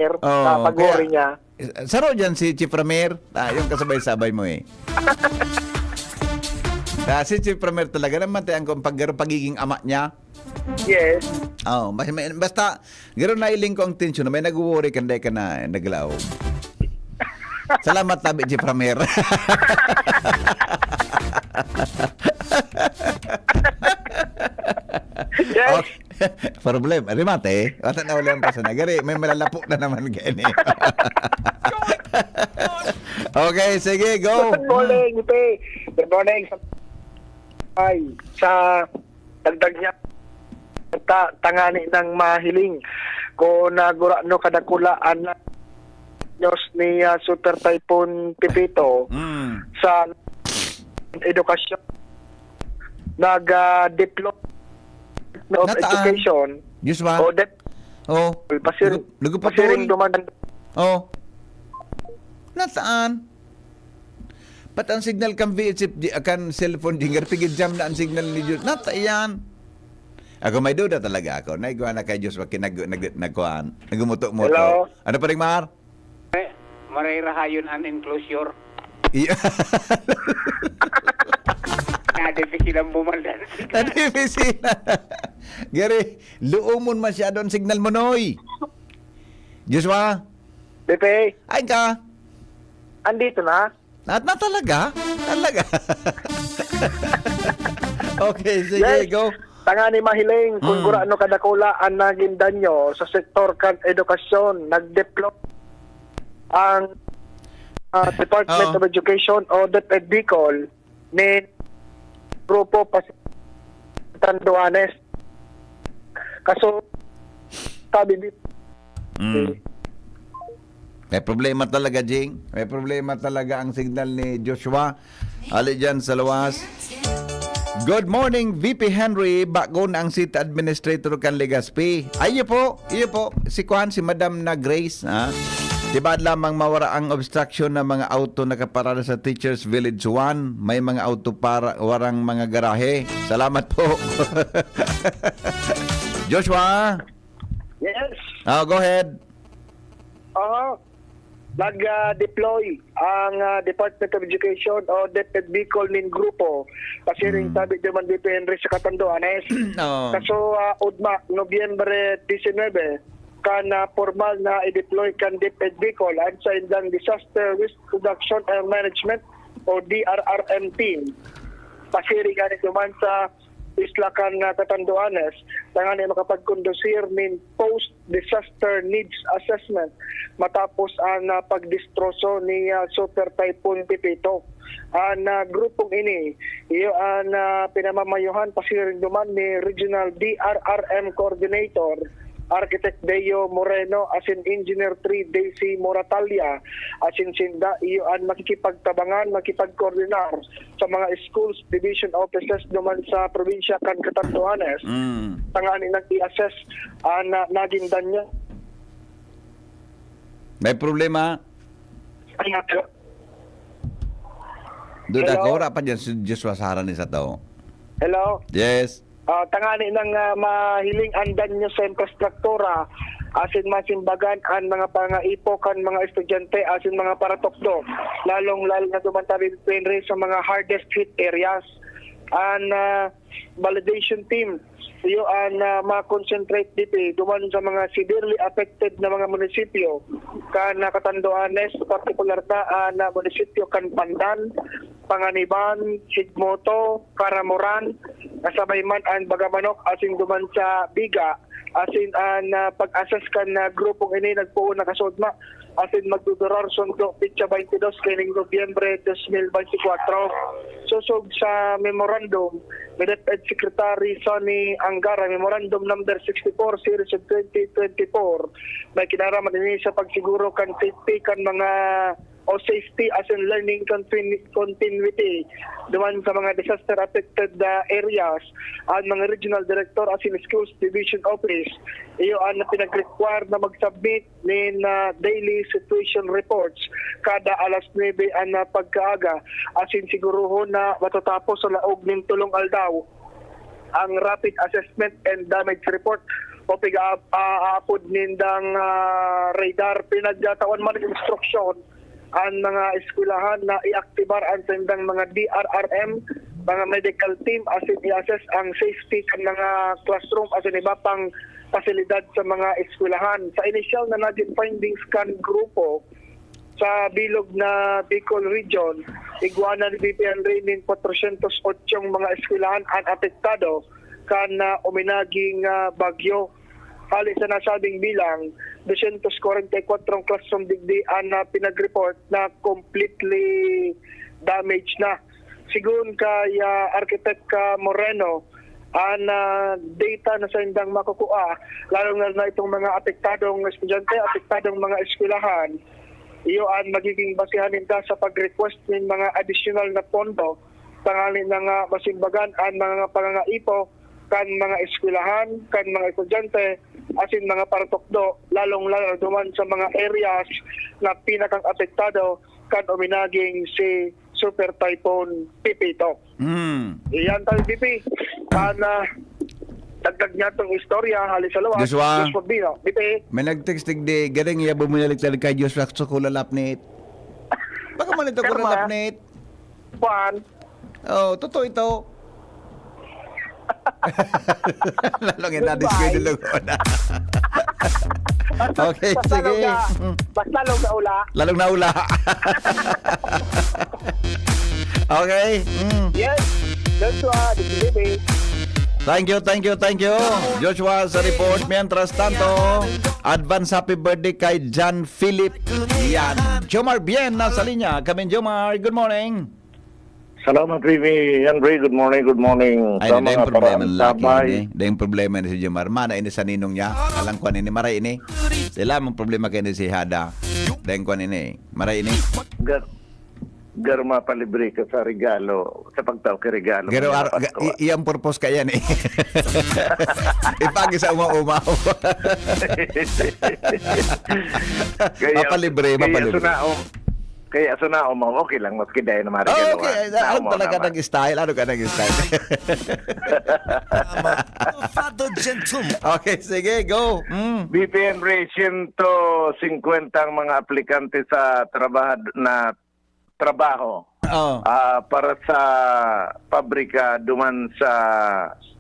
Sir, Oh, sa pag-uri kaya- niya. Saro dyan si Chief Ramir. Ah, yung kasabay-sabay mo eh. Ah, si Chief Ramir talaga naman tayo ang pag pagiging ama niya. Yes. Oh, mas may, basta garo nailing ko ang tensyon na may nag-worry kanday ka na naglaog. Salamat tabi Chief Ramir. Yes. Okay. Problem. Remate. Wala na wala ang pasana. Gari, may malalapo na naman gani. Okay, sige, go. Good morning, Ipe. Good morning. Ay, sa dagdag niya, ta, tangani ng mahiling ko na gurano kadakula ang news ni ah, Super Typhoon Pepito Mm. sa edukasyon. Nag-deploy of Nataan? education Diyos ba? o dep Oh. pasiring, Naguputol? pasiring duman Oh. Nataan? Pat ang signal kan V H F, di, kan cellphone, di nga pigid jam na ang signal ni Diyos. Nata yan. Ako may duda talaga ako. Naigwa na kay Diyos, wakin nag, nag, nagkuhan. Nagumuto-muto. Hello? Ano pa rin, Mar? Marirahayon an enclosure. Iya. Nadifícil ang bumaldan. Nadifícil. Gary, luomon masyado ang signal mo, Noy. Joshua? Pepe, Ay ka? andito na. At na talaga? Talaga? Okay, sige, Yes. Go. Tangani mahiling kung Mm. gurano kadakula ang naging danyo sa sektor kan edukasyon. Nag-deploy ang ah, Department Oo. of Education o DepEd Bicol ni grupo pa Tanduanes. Kaso, sabi di, Mm. May problema talaga, Jing. May problema talaga ang signal ni Joshua. Ali dyan sa luwas. Good morning, V P Henry. Bako na ang city administrator kan Legazpi. Ayo po, iyo po. Si Kwan, si Madam na Grace. Ha? Diba lamang mawara ang obstruction ng mga auto nakaparada sa Teachers Village one? May mga auto para warang mga garahe. Salamat po. Joshua? yes, Ah, go ahead. Oo. Nag-deploy ang ah, Department of Education o DepEd Bicol nin grupo pasiring Mm. sabi di man dito Henry sa Catanduanes. Oh. Kaso ah, Udma, Nobyembre disinebe, kan ah, formal na i-deploy kan DepEd Bicol ang sa indang Disaster Risk Reduction and Management o D R R M team. Pasiring nga nito man sa isla kan ah, Catanduanes, tangani makapagkondusir nin post-disaster needs assessment matapos ang ah, pagdestroso ni ah, Super Typhoon Pepito. Ang ah, grupong ini, iyo ang ah, pinamamayuhan pasiring duman ni Regional D R R M Coordinator, Architect Deo Moreno, asin Engineer three Daisy Moratalia, asin sinda iyo ang makikipagtabangan, makipagkoordinar sa mga schools, division offices duman sa probinsya kan Catanduanes. Mm. Tangani nang i-assess ang ah, naging danyo. May problema? Ang Duda Hello? ko, wala pa dyan si Joshua Sara ni sa tao. Hello? Yes. Ah, tangani nang ah, mahiling ang danyo sa infrastruktura, asin masimbagan ang mga pangaipo kan mga estudyante asin mga paratukdo, lalong-lalo na duman tabi depende sa mga hardest hit areas. Ang ah, validation team, iyo ang ah, ma-concentrate dito duman sa mga severely affected na mga munisipyo kan ah, Catanduanes, partikular na ang ah, munisipyo kan Pandan, Panganiban, Higmoto, Caramoran, kasabay man ang Bagamanok asin duman sa Biga, Asin an, ah, pag-assess kan, ah, grupong ini nagpoon na kasudma, asin magdudurar sundo petsa twenty-dos kaining Nobyembre dos mil veintikwatro. Sosog sa memorandum ni DepEd Secretary Sonny Angara, Memorandum Number sixty-four, Series of twenty twenty-four, may kinaraman ini sa pagsiguro kan safety kan mga o safety asin learning continu-, continuity duman sa mga disaster affected, ah, areas, an mga regional director asin schools division office, iyo an pinag-require na mag-submit nin, ah, daily situation reports kada alas nuebe an, ah, pagkaaga, asin sigurohon na matatapos sa laog nin tolong aldaw ang rapid assessment and damage report o piga-, ah, aapod nindang, ah, radar. Pinagtatawan man nin instruksyon an mga eskwelahan na iaktibar an saindang mga D R R M, mga medical team, asin i-assess ang safety kan mga classroom asin iba pang pasilidad sa mga eskwelahan. Sa inisyal na nagin findings kan grupo, sa bilog na Bicol Region, igwa na ni B P N Ray nin kwatrosyentos otsong mga eskwelahan an apektado kan, ah, uminaging, ah, bagyo. Hali sa nasabing bilang, dosyentos kwarenta y kwatro classroom digdi an, ah, pinag-report na completely damaged na. Sigon kay, ah, Architect, ah, Moreno, an, ah, data na saindang makukua, lalong-lalo na itong mga apektadong estudyante, apektadong mga eskwelahan, iyo an magiging basehan ninda sa pag-request nin mga adisyonal na pondo tanganing na nga masimbagan an mga pangangaipo kan mga eskwelahan, kan mga estudyante, asin mga paratukdo, lalong-lalo duman sa mga areas na pinakang apektado kan uminaging si Super Typhoon Pepito. Hmm. Iyan tayo, B P. Sana dagdag niya tong istorya, hali sa luwas. Joshua. Joshua Bino, B P. May nag-text digdi, galing iya buminalik talaga kay Joshua Sukula Lapnit. Baka man ito Pero Kula ma- Lapnit. Juan. Oh, totoo ito. Lalong ina-disco yung lugo na. Okay, Basta sige. Lalong na, basta lalong na ula. Lalong na ula. Okay. Mm. Yes. Joshua, this is Bibi. Thank you, thank you, thank you. Joshua sa report. Mientras tanto, advance happy birthday kay John Philip. Yan. Jomar Bien nasa linya. Kami, Jomar. Good morning. Salamat, Bibi. Andre, good morning, good morning. Ay, sa na, dahil mga problema paraan lalaki sabay. Ini. Dahil problema ni si Jomar. Mana ini sa ninong niya. Alang kwan ini, maray ini. Sila mong problema kayo ni si Hada. Dahil kwan ini. Maray ini. Gar-, garma palibre ka sa regalo, sa pagtao kay regalo. Pero Kaya ar- ga- i- iyang purpose ka yan eh. Ipagi sa uma-uma. Kaya, Mapalibre, kaya mapalibre. Suna, oh, Kaya so na, um, okay lang, maski dahil na marigaluhan. Okay, ano talaga nang style? Ano ka nang style? Father Gentleman. Okay, sige, go. Mm. B P N Ray, siyento singkwenta ang mga aplikante sa trabahad-, na trabaho. Oo. Ah, para sa pabrika duman sa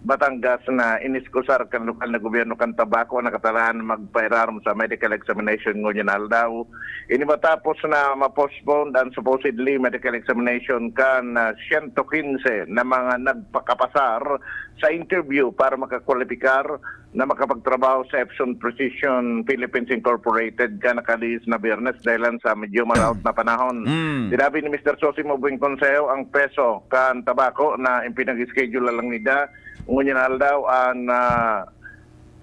Batangas na iniskusar kan lokal na gobyerno kan Tabaco, nakatalaan magpairarom sa medical examination ngunyan na aldaw. Ini matapos na ma-postpone ang supposedly medical examination kan, ah, siyento kinse na mga nagpakapasar sa interview para makakwalipikar na makapagtrabaho sa Epson Precision Philippines Incorporated kan nakalihis na Biyernes dahilan sa medyo maraot na panahon. Mm. Sinabi ni Mister Sosimo Bueng Consejo ang peso kan Tabaco na ipinag-schedule na lang nida ngunyan na aldaw ang, ah,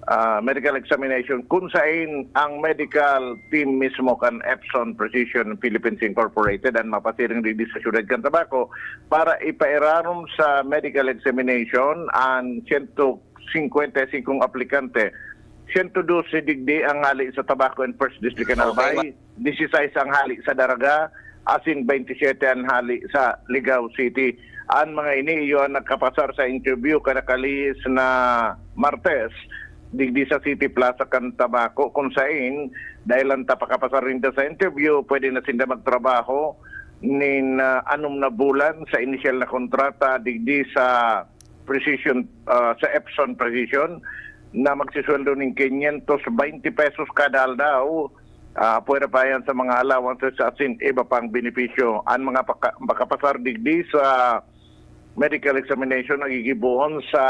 ah, medical examination kun sain ang medical team mismo kan Epson Precision Philippines Incorporated ang mapasiring digdi sa siyudad kan Tabaco para ipairarom sa medical examination ang siyento singkwenta y singkong aplikante. Siyento dose digdi ang hali sa Tabaco and First District kan Albay, disisais ang hali sa Daraga, asin baynte siyete ang hali sa Ligao City. An mga ini iyo an nagkapasar sa interview kan nakalihis na Martes digdi sa City Plaza kan Tabaco, kun sain, dahil lang ta pakapasar ninda sa interview, pwede na sinda magtrabaho nin, ah, anom na bulan sa inisyal na kontrata digdi sa Precision, ah, sa Epson Precision na magsisweldo nin quinientos veinte pesos kada aldaw. Ah, pwera pa yan sa mga allowances asin iba pang benepisyo. An mga paka-, makapasar digdi sa medical examination na gigibohon sa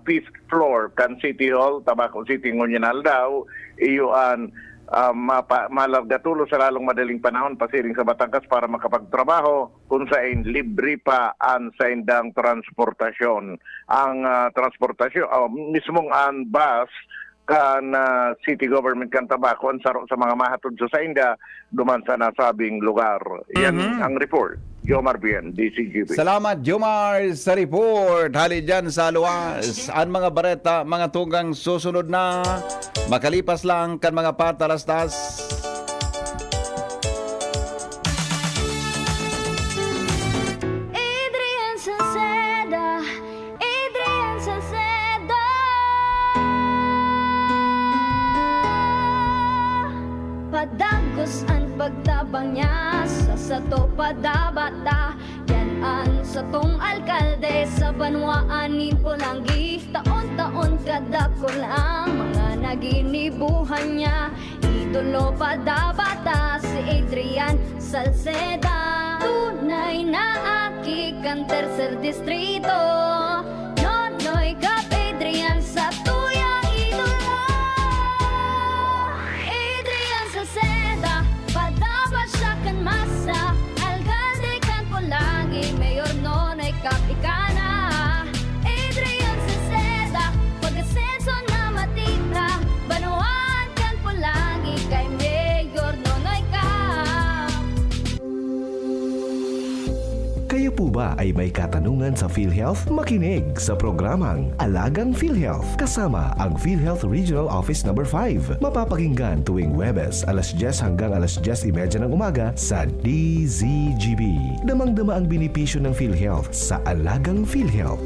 fifth floor kan City Hall, Tabaco City, ngunyan na aldaw. Iyo an, ah, mapa-, malarga tolos sa lalong madaling panahon pasiring sa Batangas para makapagtrabaho, kun saen libre pa an saindang transportasyon. Ang, ah, transportasyon, ah, mismong an bus kan, ah, city government kan Tabaco an saro sa mga mahatod sa sainda duman sa nasabing lugar. Yan Mhm. ang report. Jomar Bien, D Z G B. Salamat, Jomar, sa report. Hali dyan sa luwas. Ang mga bareta, mga tugang, susunod na. Makalipas lang kan mga patalastas. Adrian Salceda, Adrian Salceda. Padagos an pagtabang niya sa sato padabata. Yan an satong alkalde sa banwaan nin Polangui. Taon-taon kadakul ang mga naginibuhan niya. Idolo padabata si Adrian Salceda. Tunay na aki kan Tercer Distrito. Nonoy Cap Adrian sa tuyang idolo. Adrian Salceda, padaba siya kan masa. Alkalde kan Polangui, Mayor Nonoy Cap ika na. Adrian Salceda, pag-asenso na matira. Banwaan kan Polangui kay Mayor Nonoy Cap. Kayo po ba ay may katanungan sa PhilHealth? Makinig sa programang Alagang PhilHealth kasama ang PhilHealth Regional Office Number five. Mapapakinggan tuwing Huwebes, alas dyes hanggang alas dyes y media ng umaga sa D Z G B. Damang-dama ang benepisyo ng PhilHealth sa Alagang PhilHealth.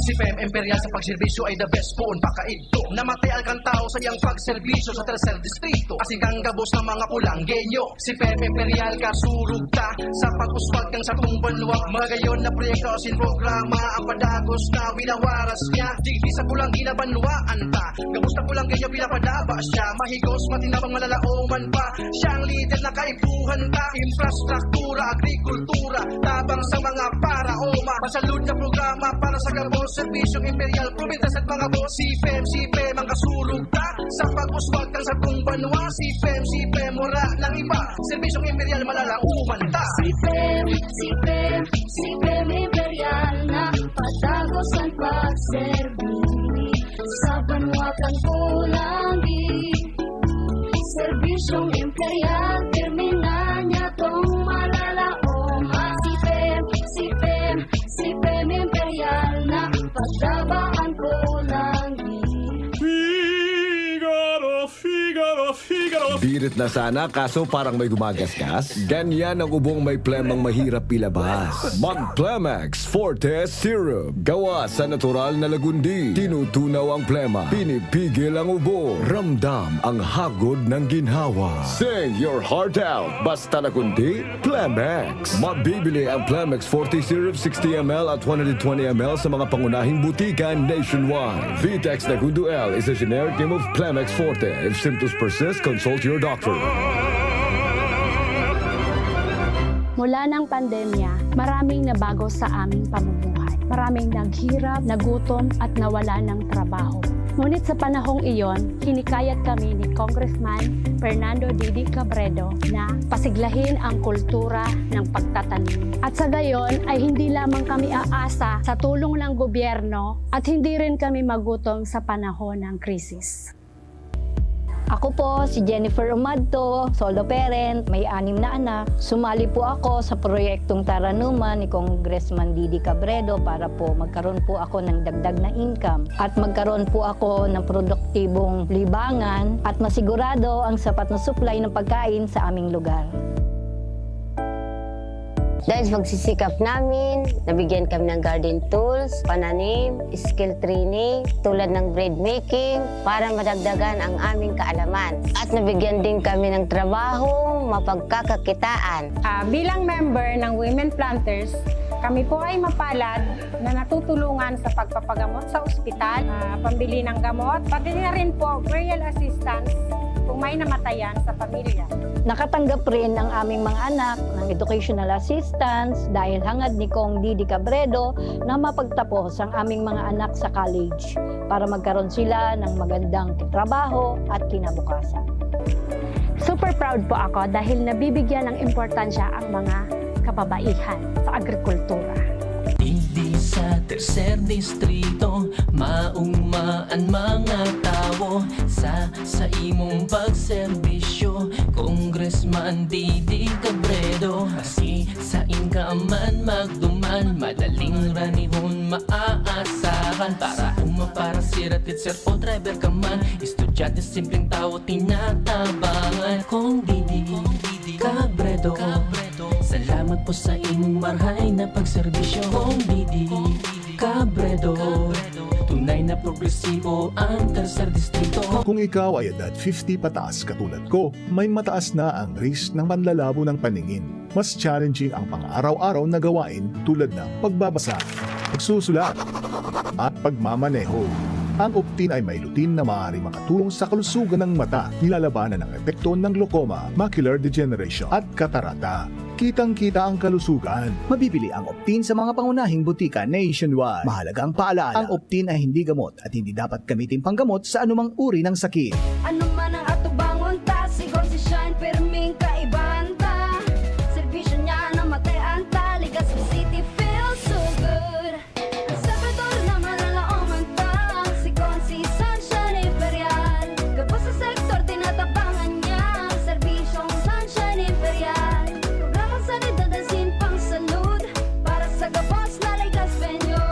Si P M Imperial sa pagserbisyo ay the best poon pakaidto. Namatial kan tawo sa iyang pagserbisyo sa Tercer Distrito, asin kan gabos na mga Polanggueño. Si P M Imperial kasurog ta sa pag-uswag kan satong banwa. Magayon na proyekto asin programa ang padagos na winawaras niya. Digdi sa Polangui na banwaan ta, gabos na Polanggueño pinapadaba siya. Mahigos, matinabang, malalaoman pa. Siyang lider na kaipuhan ta. Infrastruktura, agrikultura, tabang sa mga paraoma. Masalud na programa para sa gabos, serbisyong Imperial, probinsyas at mga boss. Si P M, si P M ang kasurog ta sa pag-uswag kan satong banwa. Si P M, si P M, wala nang iba. Serbisyong Imperial, malalaoman ta. Si P M, si P M, si P M Imperial na padagos an pagserbi sa banwa kan Polangui. Serbisyong Imperial, pirmi na niya tong malalaoman. Si P M, si P M, si P M Imperial na padaba an Polangui. Figaro, Figaro, Figaro. Birit na sana, kaso parang may gumagasgas. Ganyan ang ubong may plemang mahirap ilabas. Mag Plemex Forte Syrup. Gawa sa natural na lagundi. Tinutunaw ang plema. Pinipigil ang ubo. Ramdam ang hagod ng ginhawa. Sing your heart out. Basta lagundi, Plemex. Mabibili ang Plemex Forte Syrup sixty M L at one hundred twenty M L sa mga pangunahing butika nationwide. Vitex Lagundo L is a generic name of Plemex Forte. If symptoms persist, consult your doctor. Mula ng pandemya, maraming nabago sa aming pamumuhay. Maraming naghirap, nagutom, at nawala ng trabaho. Ngunit sa panahong iyon, hinikayat kami ni Congressman Fernando Didi Cabredo na pasiglahin ang kultura ng pagtatanim. At sa gayon ay hindi lamang kami aasa sa tulong ng gobyerno at hindi rin kami magutom sa panahon ng krisis. Ako po si Jennifer Umadto, solo parent, may anim na anak. Sumali po ako sa proyektong Taranuman ni Congressman Didi Cabredo para po magkaroon po ako ng dagdag na income at magkaroon po ako ng produktibong libangan at masigurado ang sapat na supply ng pagkain sa aming lugar. Dahil sa pagsisikap namin, nabigyan kami ng garden tools, pananim, skill training, tulad ng bread making, para madagdagan ang aming kaalaman. At nabigyan din kami ng trabahong mapagkakakitaan. Ah, bilang member ng Women Planters, kami po ay mapalad na natutulungan sa pagpapagamot sa ospital, ah, pambili ng gamot, pati na rin po burial assistance. kung may namatayan sa pamilya. Nakatanggap rin ang aming mga anak ng educational assistance dahil hangad ni Cong Didi Cabredo na mapagtapos ang aming mga anak sa college para magkaroon sila ng magandang trabaho at kinabukasan. Super proud po ako dahil nabibigyan ng importansya ang mga kababaihan sa agrikultura. Digdi sa tercer distrito, maugma an mga tawo sa saimong pagserbisyo, Congressman Didi Cabredo. Maski sain ka man magduman, madaling ranihon maaasahan. Para uma, para sira, teacher o driver ka man, estudyante, simpleng tawo, tinatabangan. Cong Didi Cabredo, salamat po sa imong marhay na pagserbisyo. Cong Didi Cabredo, tunay na progresibo ang tercer distrito. Kung ikaw ay edad fifty pataas katulad ko, may mataas na ang risk ng panlalabo ng paningin. Mas challenging ang pang-araw-araw na gawain tulad ng pagbabasa, pagsusulat, at pagmamaneho. Ang Optin ay may lutein na maaaring makatulong sa kalusugan ng mata, nilalabanan ang epekto ng glaucoma, macular degeneration, at katarata. Kitang-kita ang kalusugan. Mabibili ang Optin sa mga pangunahing butika nationwide. Mahalagang paalala, ang Optin ay hindi gamot at hindi dapat gamitin panggamot sa anumang uri ng sakit. Ano man ang atubangon ta, si Consi Shine, pirming kaibahan ta. Serbisyo niya na matean ta, Legazpi City feels so good. Ang Salvador na malalaoman ta, si Consi Sunshine Imperial. Gabos sa sektor, tinatabangan niya, serbisyong Sunshine Imperial. Programang sanidad asin pangsalud, para sa gabos na Legazpeño.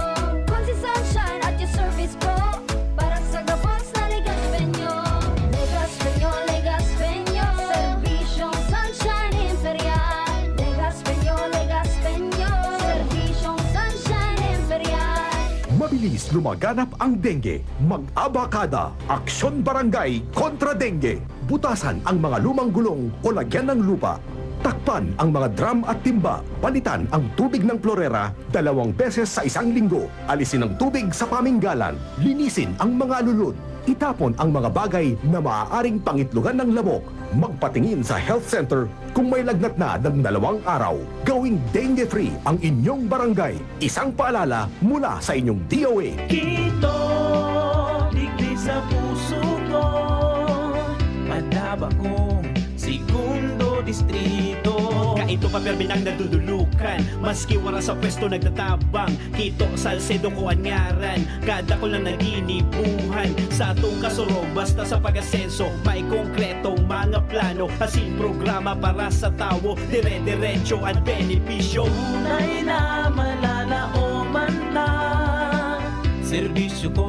Consi Sunshine at your service po, para sa gabos na Legazpeño. Legazpeño, Legazpeño, serbisyong Sunshine Imperial. Legazpeño, Legazpeño, serbisyong Sunshine Imperial. Mabilis lumaganap ang dengue. Mag-abakada, Aksyon Barangay kontra Dengue. Butasan ang mga lumang gulong o lagyan ng lupa. Takpan ang mga drum at timba. Palitan ang tubig ng plorera dalawang beses sa isang linggo. Alisin ang tubig sa paminggalan. Linisin ang mga alulod. Itapon ang mga bagay na maaaring pangitlogan ng lamok. Magpatingin sa health center kung may lagnat na ng dalawang araw. Gawing dengue-free ang inyong barangay. Isang paalala mula sa inyong D O A. Quito, digdi sa puso ko, madaba kong segundo distrito. Kaito pa, permi nang nadudulukan, maski wara sa pwesto nagtatabang. Quito, Salcedo ko an ngaran, kadakul na naginibuhan. Sa atong kasurog, basta sa pag-asenso, may konkretong mga plano, asin programa para sa tawo, dire-diretso an benepisyo. Tunay na malalaoman na, serbisyo ko,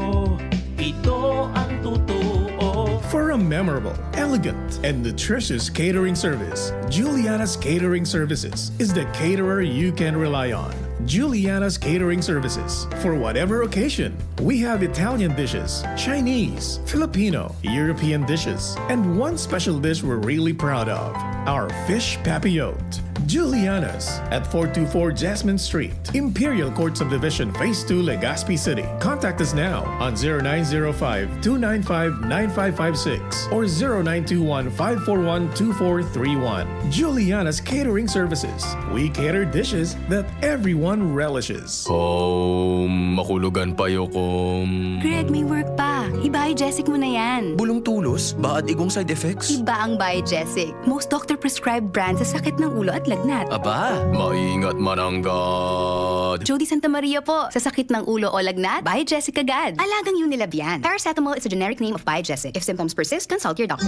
ito ang totoo. For a memorable, elegant, and nutritious catering service, Juliana's Catering Services is the caterer you can rely on. Juliana's Catering Services, for whatever occasion. We have Italian dishes, Chinese, Filipino, European dishes, and one special dish we're really proud of, our fish papillote. Juliana's at four two four Jasmine Street, Imperial Court Subdivision, Phase two, Legazpi City. Contact us now on zero nine zero five, two nine five, nine five five six or zero nine two one, five four one, two four three one. Juliana's Catering Services. We cater dishes that everyone relishes. Kom, makulogan pa yo, Kom. Greg, may work pa. I-Biogesic mo na yan. Bulong tulos, baad igong side effects? Iba ang Biogesic. Most doctor-prescribed brand sa sakit ng ulo at lagnat. Aba, maingat mananggad. Jody Santa Maria po. Sa sakit ng ulo o lagnat, Biogesic agad. Alagang Unilab yan. Paracetamol is a generic name of Biogesic. If symptoms persist, consult your doctor.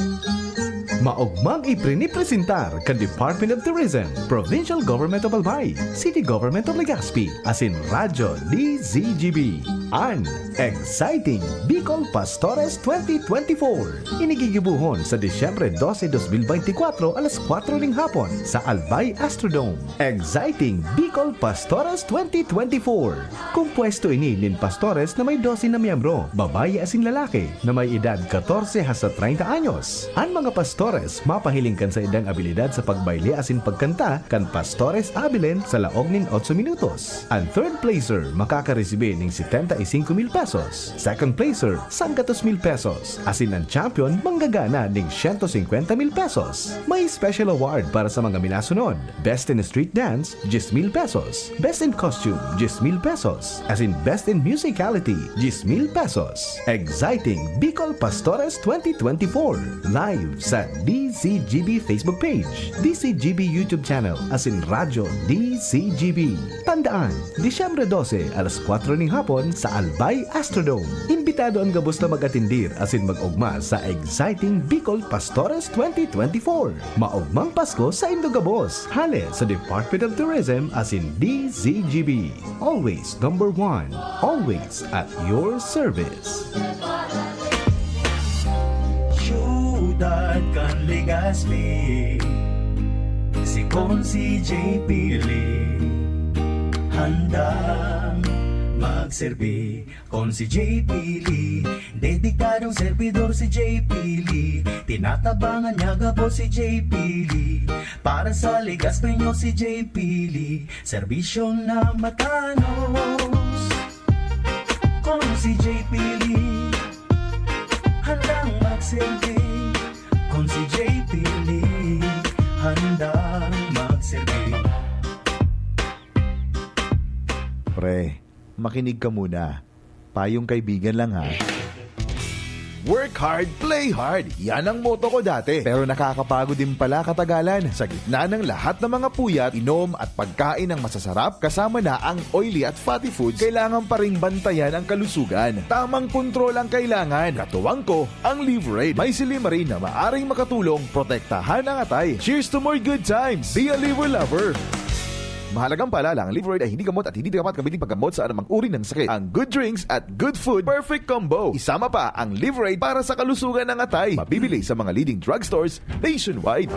Maogmang iprinipresentar kan Department of Tourism, Provincial Government of Albay, City Government of Legazpi, asin Radyo D Z G B, an Exciting Bicol Pastores twenty twenty-four. Ini gigibohon sa Disyembre dose, dos mil beintikwatro, alas kwatro ning hapon sa Albay Astrodome. Exciting Bicol Pastores twenty twenty-four. Kompuesto ini nin pastores na may dose na miyembro, babayi asin lalaki, na may edad katorse hasta treinta anyos. An mga pastores mapahiling kan saindang abilidad sa pagbayle asin pagkanta kan Pastores Abilene sa laog nin otso minutos. pesos. An third placer makakaresibi ning setenta y cinco mil pesos. Second placer, sanggatos mil pesos. Asin an champion manggagana ning siyento singkwenta mil pesos. May special award para sa mga minasunod: Best in Street Dance, diyes mil pesos. Best in Costume, diyes mil pesos. Asin Best in Musicality, diyes mil pesos. Exciting Bicol Pastores twenty twenty-four. Live sa D C G B Facebook page, D C G B YouTube channel, asin Radyo D C G B. Tandaan, Disyembre dose, alas kwatro ning hapon sa Albay Astrodome. Imbitado an gabos na mag-atendir asin mag-ogma sa Exciting Bicol Pastores twenty twenty-four. Maogmang Pasko sa indo gabos. Hale sa Department of Tourism asin D C G B. Always number one. Always at your service. Siyudad kan Legazpi, si Consi J P Lee handang magserbi. Consi J P Lee, dedikadong serbidor si J P Lee. Tinatabangan niya gabos si J P Lee. Para sa Legazpeño si J P Lee, serbisyo na matanos. Consi J P Lee, handang magserbi. Consi J P Lee, handang magserbi. Pre, makinig ka muna. Payong kaibigan lang ha. Work hard, play hard. Yan ang motto ko dati. Pero nakakapagod din pala katagalan. Sa gitna ng lahat ng mga puyat, inom at pagkain ng masasarap, kasama na ang oily at fatty foods, kailangan pa ring bantayan ang kalusugan. Tamang kontrol ang kailangan. Katuwang ko, ang Liverade. May silymarin na maaring makatulong protektahan ang atay. Cheers to more good times! Be a Liver Lover! Mahalagang paalala, ang Liverade ay hindi gamot at hindi dapat gamitin paggamot sa anumang uri ng sakit. Ang good drinks at good food, perfect combo. Isama pa ang Liverade para sa kalusugan ng atay. Mabibili sa mga leading drugstores nationwide.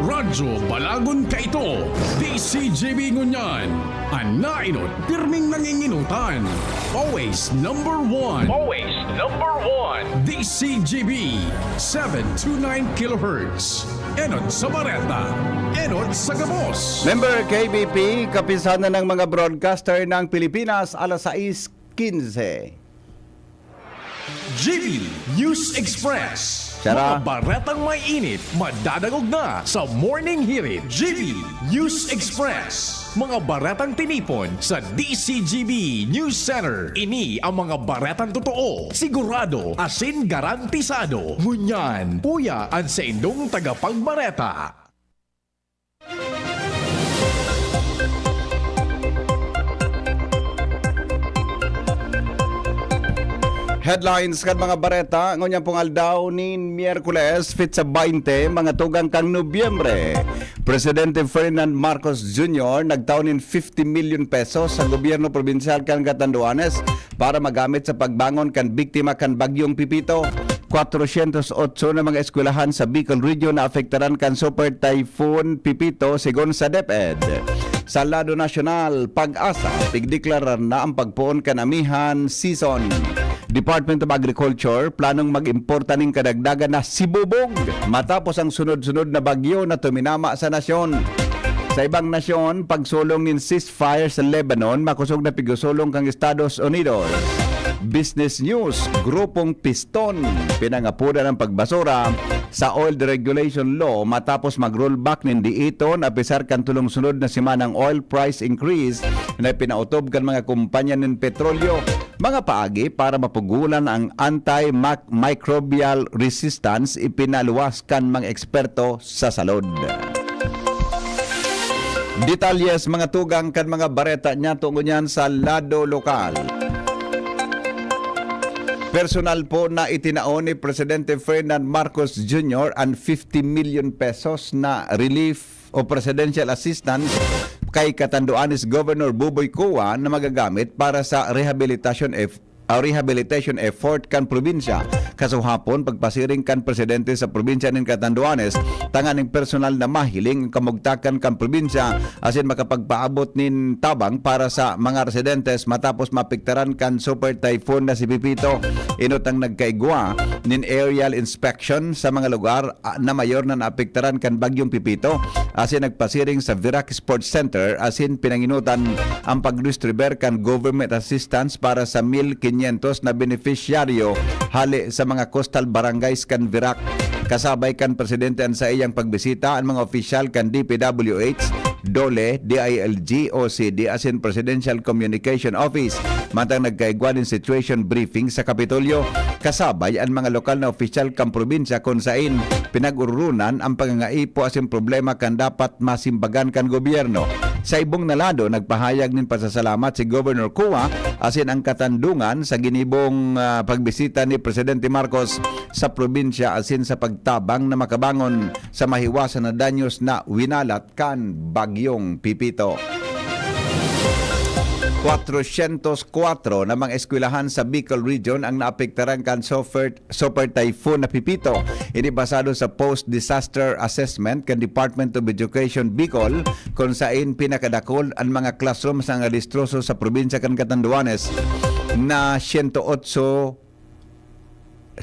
Radyo Balagon Kaito, D C G B Ngunyan. An nainot, pirming nanginginutan. Always number one. Always number one. D C G B, seven two nine kilohertz. Enot sa Bareta. Enot sa Gabos. Member K B P, Kapisanan ng mga Broadcaster ng Pilipinas, alas sais quince. G B News Express. Tara. Mga baretang may init, madadangog na sa Morning Hirit. G B News Express. Mga baretang tinipon sa D C G B News Center. Ini ang mga baretang totoo, sigurado, asin garantisado. Ngunyan, uya an saindong tagapagbareta. Headlines kan mga bareta ngunyan pong aldaw nin Miyerkules, petsa baynte, mga tugang kan Nobyembre. Presidente Ferdinand Marcos Junior nagtao nin fifty million pesos sa gobyerno probinsyal kan Catanduanes para magamit sa pagbangon kan biktima kan Bagyong Pepito. Kwatrosyentos otso na mga eskwelahan sa Bicol Region naapektaran kan Super Typhoon Pepito, segun sa DepEd. Sa lado nasyonal, PAGASA, pigdeklarar na ang pagpoon kan amihan season. Department of Agriculture, planong mag-importa nin kadagdagan na sibubog matapos ang sunod-sunod na bagyo na tuminama sa nasyon. Sa ibang nasyon, pagsulong nin ceasefire sa Lebanon, makosog na pigsusulong kan Estados Unidos. Business News, Grupong Piston, pinangapudan ang pagbasura sa oil deregulation law matapos mag-rollback nin diiton, apisar kan tolong sunod na semanang oil price increase na pinaotob kan mga kumpanya nin petrolyo. Mga paagi para mapugolan ang antimicrobial resistance ipinaluwas kan mga eksperto sa salud. Detalye sa mga tugang kan mga bareta niya tungod niyan sa lado lokal. Personal po na itinao ni Presidente Ferdinand Marcos Junior an fifty million pesos na relief o presidential assistance kay Catanduanes Governor Buboy Cua na magagamit para sa rehabilitasyon eff- ah, rehabilitation effort kan probinsya. Kasuhapon, pagpasiring kan presidente sa probinsya nin Catanduanes, tanganing personal na mahiling ang kamugtakan kan probinsya asin makapagpaabot nin tabang para sa mga residentes matapos maapektaran kan Super Typhoon na si Pepito. Inot ang nagkaigwa nin aerial inspection sa mga lugar, ah, na mayor na naapektaran kan Bagyong Pepito, asin nagpasiring sa Virac Sports Center, asin pinanginutan ang pag-distribuer kan government assistance para sa mil kinyentos na benepisyaryo hale sa mga coastal barangays kan Virac. Kasabay kan presidente an saiyang pagbisita, an mga opisyal kan D P W H, DOLE, D I L G, O C D, asin Presidential Communication Office, mantang nagkaigwa nin situation briefing sa Kapitolyo. Kasabay an mga lokal na opisyal kan probinsya kun sain pinag-ororonan ang pangangaipo asin problema kan dapat masimbagan kan gobyerno. Sa ibong na lado, nagpahayag nin pasasalamat si Governor Cua asin ang katandungan sa ginibong, ah, pagbisita ni Presidente Marcos sa probinsya asin sa pagtabang na makabangon sa mahiwasan na danyos na winalat kan Bagyong Pepito. Kwatrosyentos kwatro na mga eskwelahan sa Bicol Region ang naapektaran kan Super, Super Typhoon na Pepito. Ini basado sa Post-Disaster Assessment kan Department of Education Bicol, kun sain pinakadakul an mga classrooms na nadistroso sa probinsya kan Catanduanes na siyento otso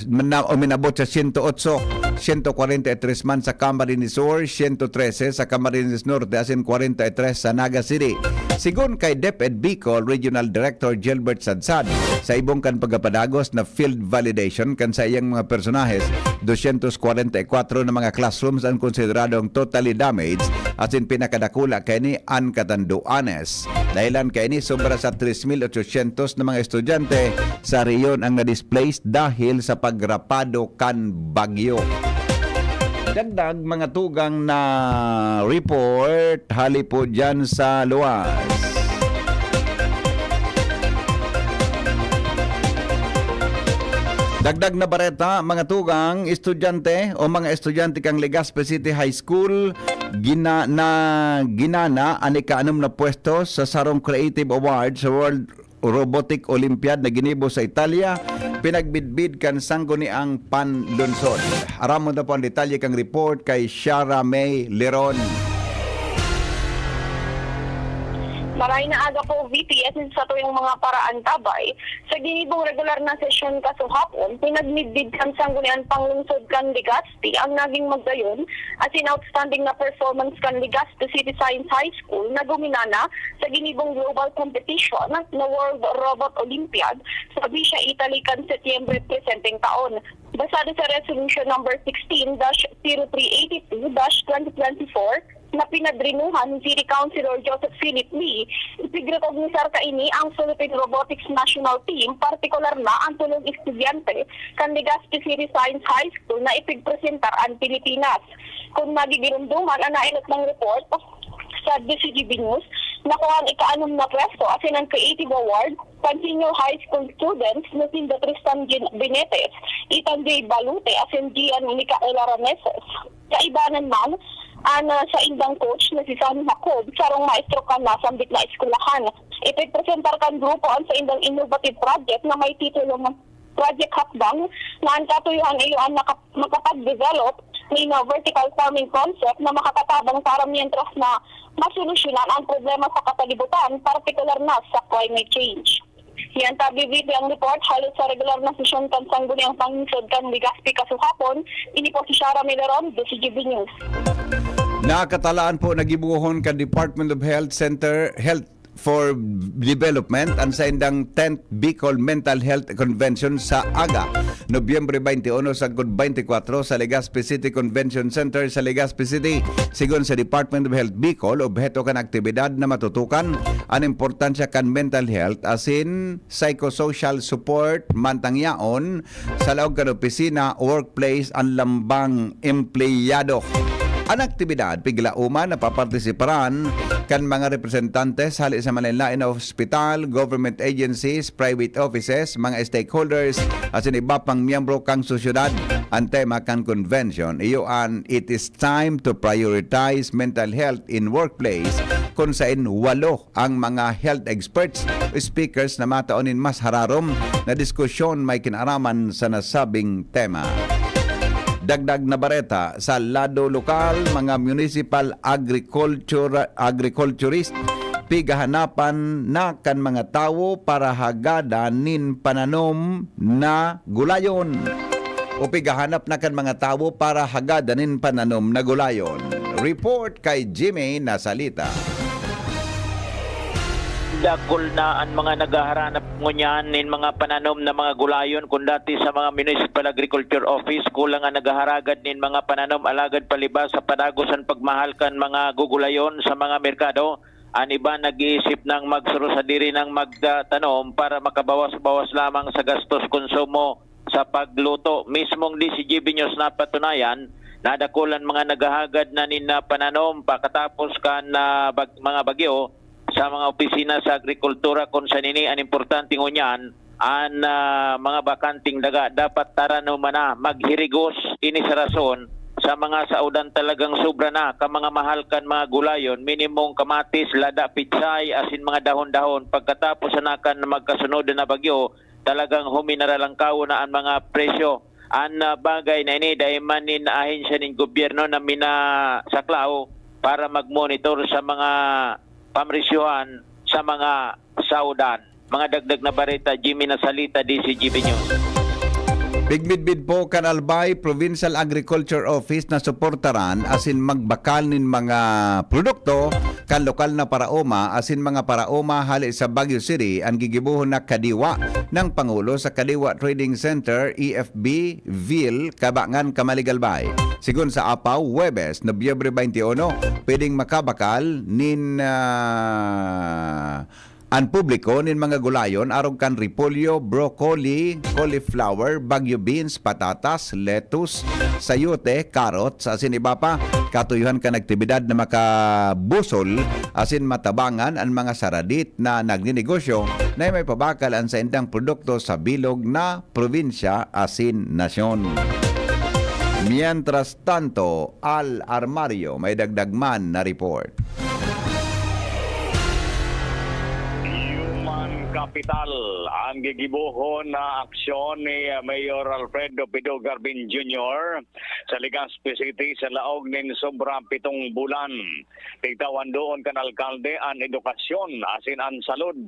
na uminabot sa siyento otso, siyento kwarenta y tres man sa Camarines Sur, siyento trese sa Camarines Norte, asin kwarenta y tres sa Naga City. Sigon kay DepEd Bicol Regional Director Gilbert Sadsad, sa ibong kan pagkapadagos na field validation kan saiyang mga personahes, dosyentos kwarenta y kwatro na mga classrooms ang konsideradong totally damaged, asin pinakadakula kaini an Catanduanes. Dahilan kaini, sobra sa tres mil otsosyentos na mga estudyante sa rehiyon ang na-displaced dahil sa pagrapado kan bagyo. Dagdag mga tugang na report hali po dyan sa luwas. Dagdag na bareta, mga tugang, estudyante o mga estudyante kan Legazpi City High School gina-, na ginana an ikaanom na pwesto sa sarong Creative Award sa World Robotic Olympiad na ginibo sa Italia, pinagbidbid kan Sangguniang Panlungsod. Aramon na po ang detalye kang report kay Shara May Leron. Maray na aga po, V P S, sa tuyong mga paraantabay. Sa ginibong regular na sesyon kasuhapon, pinagbidbid kan Sangguniang Panlungsod kan Legazpi ang naging magdayon asin outstanding na performance kan Legazpi City Science High School na guminana sa ginibong global competition na World Robot Olympiad sa Brescia, Italy kan Setyembre presenteng taon. Basado sa Resolution Number sixteen dash zero three eighty-two dash twenty twenty-four, na pinadrinuhan ni City Councilor Joseph Philip Lee, ipigrekognisar kaini ang Philippine Robotics National Team, partikular na ang tulong estudyante kan Legazpi City Science High School na ipigpresentar an Pilipinas. Kun magigiromdoman an nainot na report sa D C G B News, nakuha ang ikaanom na pwesto asin ang Creative Award kan senior high school students na sinda Tristan Gin-, Benetes, Ethan J. Balute asin Gian Micaela Rameses. Kaibanan man, an, ah, saindang coach na si Sonny Jacob, sarong maestro kan nasambit na eskwelahan. Ipigpresentar kan grupo an saindang innovative project na may titulo na Project Hakbang, na an katuyuhan iyo an naka-, makapag-develop nin vertical farming concept na makakatabang para mientras na masolusyonan ang problema sa kasalibutan, partikular na sa climate change. Yan tabi, V P, ang report halo sa regular na sesyon kan Sangguniang Panlungsod kan Legazpi kasuhapon. Ini po si Shara Mileron, D C G B News. Nakatalaan po na gibohon kan Department of Health Center, Health for Development, ang saindang tenth Bicol Mental Health Convention sa aga, Nobyembre twenty-one sagkod twenty-four sa Legazpi City Convention Center sa Legazpi City. Sigon sa Department of Health Bicol, obheto kan aktibidad na matutukan an importansya kan mental health asin psychosocial support mantang yaon sa laog kan opisina, workplace, an lambang empleyado. An aktibidad piglauman napapartisiparan kan mga representantes hali sa manlaen-laen na ospital, government agencies, private offices, mga stakeholders, asin iba pang miyembro kan sosyedad. An tema kan convention iyo an It is Time to Prioritize Mental Health in Workplace, kun sain walo ang mga health experts o speakers na matao nin mas hararom na diskusyon may kinaraman sa nasabing tema. Dagdag na bareta, sa lado lokal, mga municipal agriculture, agriculturist, pighahanapan na kan mga tawo para hagadan nin pananom na gulayon. o pighahanap na kan mga tawo para hagadan nin pananom na gulayon. Report kay Jimmy Nasalita. Dakul na an mga naghaharanap ngunyan nin mga pananom na mga gulayon. Kun dati sa mga Municipal Agriculture Office, kulang an naghaharagad nin mga pananom, alagad palibas sa padagos an pagmahal kan mga gugulayon sa mga merkado, an iba nag-iisip nang magsurosadiri nang magtanom para makabawas-bawas lamang sa gastos konsumo sa pagluto. Mismong D C G B News napatunayan na dakul an mga naghahagad na nin, ah, pananom pakatapos kan, ah, bag-, mga bagyo sa mga opisina sa agrikultura, kun sa nini an importante ngunyan an, ah, mga bakanteng daga dapat taranuman na, maghirigos. Ini sa rason sa mga saodan talagang sobra na kan mga mahal kan mga gulayon, minimong kamatis, lada, pitsay, asin mga dahon-dahon. Pagkatapos sana kan magkasunod na bagyo, talagang huminaralangkaw na an mga presyo. An, ah, bagay na ini dai man nin ahensya nin gobyerno na minasaklaw para magmonitor sa mga pamresyohan sa mga saodan. Mga dagdag na bareta, Jimmy Nasalita, D C G B News. Pigmidbid po kan Albay Provincial Agriculture Office na suportaran asin magbakal nin mga produkto kan lokal na paraoma asin mga paraoma hale sa Baguio City an gigibohon na Kadiwa ng Pangulo sa Kadiwa Trading Center, E F B, Ville, Kabangan, Camalig, Albay. Sigon sa Apaw, Huwebes, Nobyembre twenty-one, pwedeng makabakal nin, ah, an publiko nin mga gulayon arog kan repolyo, broccoli, cauliflower, Baguio beans, patatas, lettuce, sayote, carrots, asin iba pa. Katuyuhan kan aktibidad na makabusol asin matabangan an mga saradit na nagninegosyo na may pabakal an saindang produkto sa bilog na probinsya asin nasyon. Mientras tanto, Al Armario, may dagdag man na report. Human Capital ang gigibohon na aksyon ni Mayor Alfredo Pido Garbin Junior sa Legazpi City sa laog nin sobra pitong bulan. Tigtawan doon kan alkalde an edukasyon asin an salud.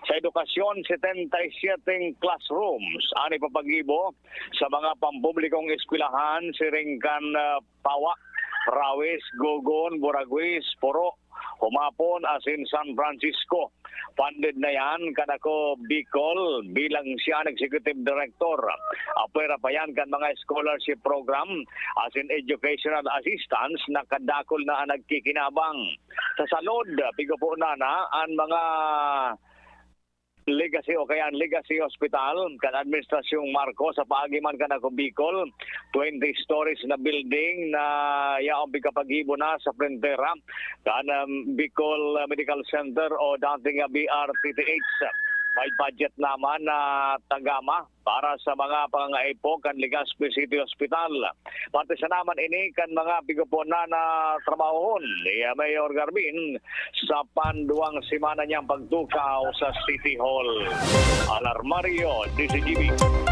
Sa edukasyon, setenta y siete classrooms an ipapagibo sa mga pampublikong eskwelahan siring kan, ah, Pawak, Rawis, Gogon, Buraguis, Poro, Humapon asin San Francisco. Funded na yan kan Ako Bicol bilang siya an executive director. Apwera pa yan kan mga scholarship program asin educational assistance na kadakul na an nagkikinabang. Sa salud, pigapo na na an mga Legacy o kaya an Legacy Hospital kan Administrasyong Marcos sa paagi man kan Ako Bicol, twenty stories na building na yaon pigkapagibo na sa frontera kan, um, Bicol Medical Center o dating, uh, B R T T H. May budget naman na tagama para sa mga pangangaipo kan Legazpi City Hospital. Parte sa naman ini kan mga pigapo na na trabahohon ni Mayor Garbin sa panduwang semana niyang pagtukaw sa City Hall. Alarmario, D C G B.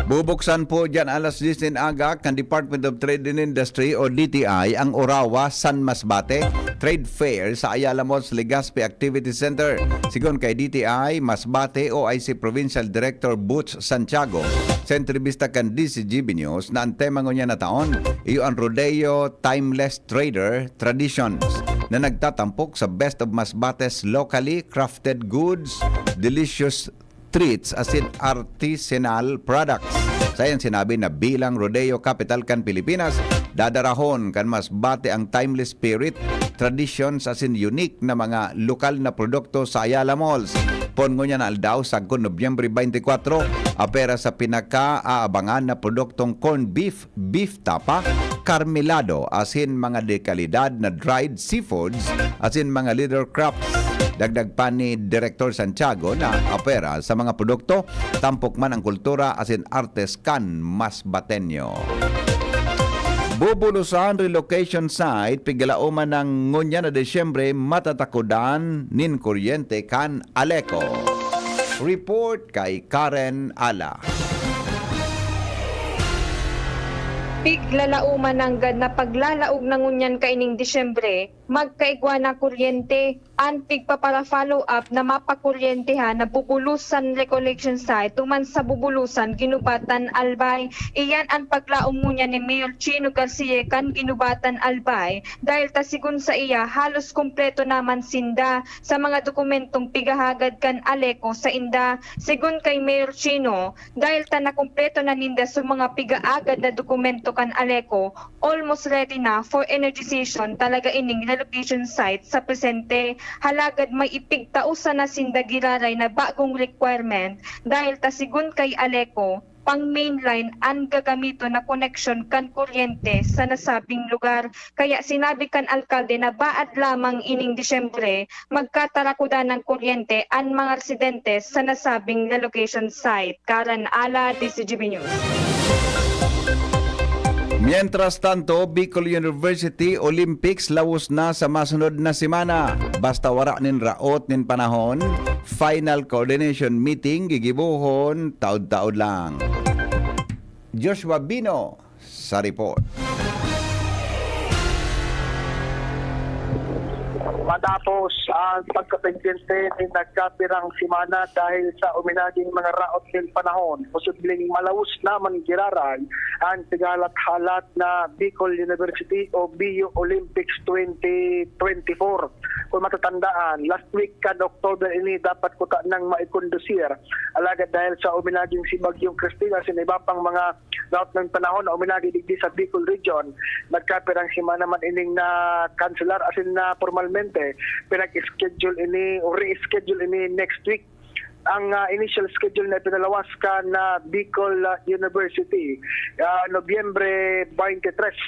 Bubuksan po dyan alas diyes nin aga kan Department of Trade and Industry o D T I ang Orawa San Masbate Trade Fair sa Ayala Malls Legazpi Activity Center. Sigon kay D T I, Masbate O I C Provincial Director Butch Santiago sa entrevista kan D C G B News na ang tema ngunyan na taon iyo ang Rodeo Timeless Trader Traditions na nagtatampok sa best of Masbate's locally crafted goods, delicious treats asin artisanal products. Sa iyang sinabi na bilang Rodeo Capital kan Pilipinas, dadarahon kan Masbate ang timeless spirit, traditions asin unique na mga lokal na produkto sa Ayala Malls. Poon ngunyan na aldaw, sagkod Nobyembre twenty-four, apwera sa pinaka-aabangan na produktong corned beef, beef tapa, karmelado, asin mga dekalidad na dried seafoods, asin mga leather crafts. Dagdag pa ni Direktor Santiago na apwera sa mga produkto, tampok man ang kultura asin artes kan Masbateño. Bubulusan relocation site, pigalaoman ng ngunyan na Disyembre, matatakodan nin kuryente kan Aleco. Report kay Karen Ala. Piglalaoman nanggad na paglalaog na ngunyan kaining Disyembre, magkaigwa na kuryente. An pigpapara-follow up na mapakuryentehan na Bubulosan Recollection Site duman sa Bubulosan, Guinobatan, Albay. Iyan an paglaom ngunyan ni Mayor Chino Garcia kan Guinobatan, Albay, dahil ta sigon sa iya, halos kumpleto naman sinda sa mga dokumentong pigahagad kan ALECO sa inda. Sigon kay Mayor Chino, dahil ta nakumpleto na ninda sa mga pigaagad na dokumento kan ALECO, almost ready na for energization talaga ining relocation site sa presente. Halagad may ipigtao sana sinda giraray na bagong requirement dahil ta sigon kay ALECO, pang mainline an gagamiton na koneksyon kan kuryente sa nasabing lugar. Kaya sinabi kan alkalde na baad lamang ining Disyembre, magkatarakudan ng kuryente an mga residente sa nasabing relocation site. Karen Ala, D C G B News. Mientras tanto, Bicol University Olympics lawos na sa masunod na semana. Basta wara nin raot nin panahon, final coordination meeting gigibohon taod-taod lang. Joshua Bino sa report. Matapos ang pagkapendyente ni nagkapirang semana dahil sa uminaging mga raot nin panahon, posibleng malawos naman giraray ang pighalat-halat na Bicol University o B U Olympics twenty twenty-four. Kung matatandaan, last week kan October ini dapat kuta nang maikondusir. Alagad dahil sa uminaging si Bagyong Christine asin iba pang mga raot nin panahon na uminagi digdi sa Bicol Region, nagkapirang semana man ining na-cancelar asin na pormalmente pinag-schedule ini o re-schedule ini next week. Ang ah, initial schedule na ipinalawas kan ah, Bicol ah, University, ah, Nobyembre twenty-three,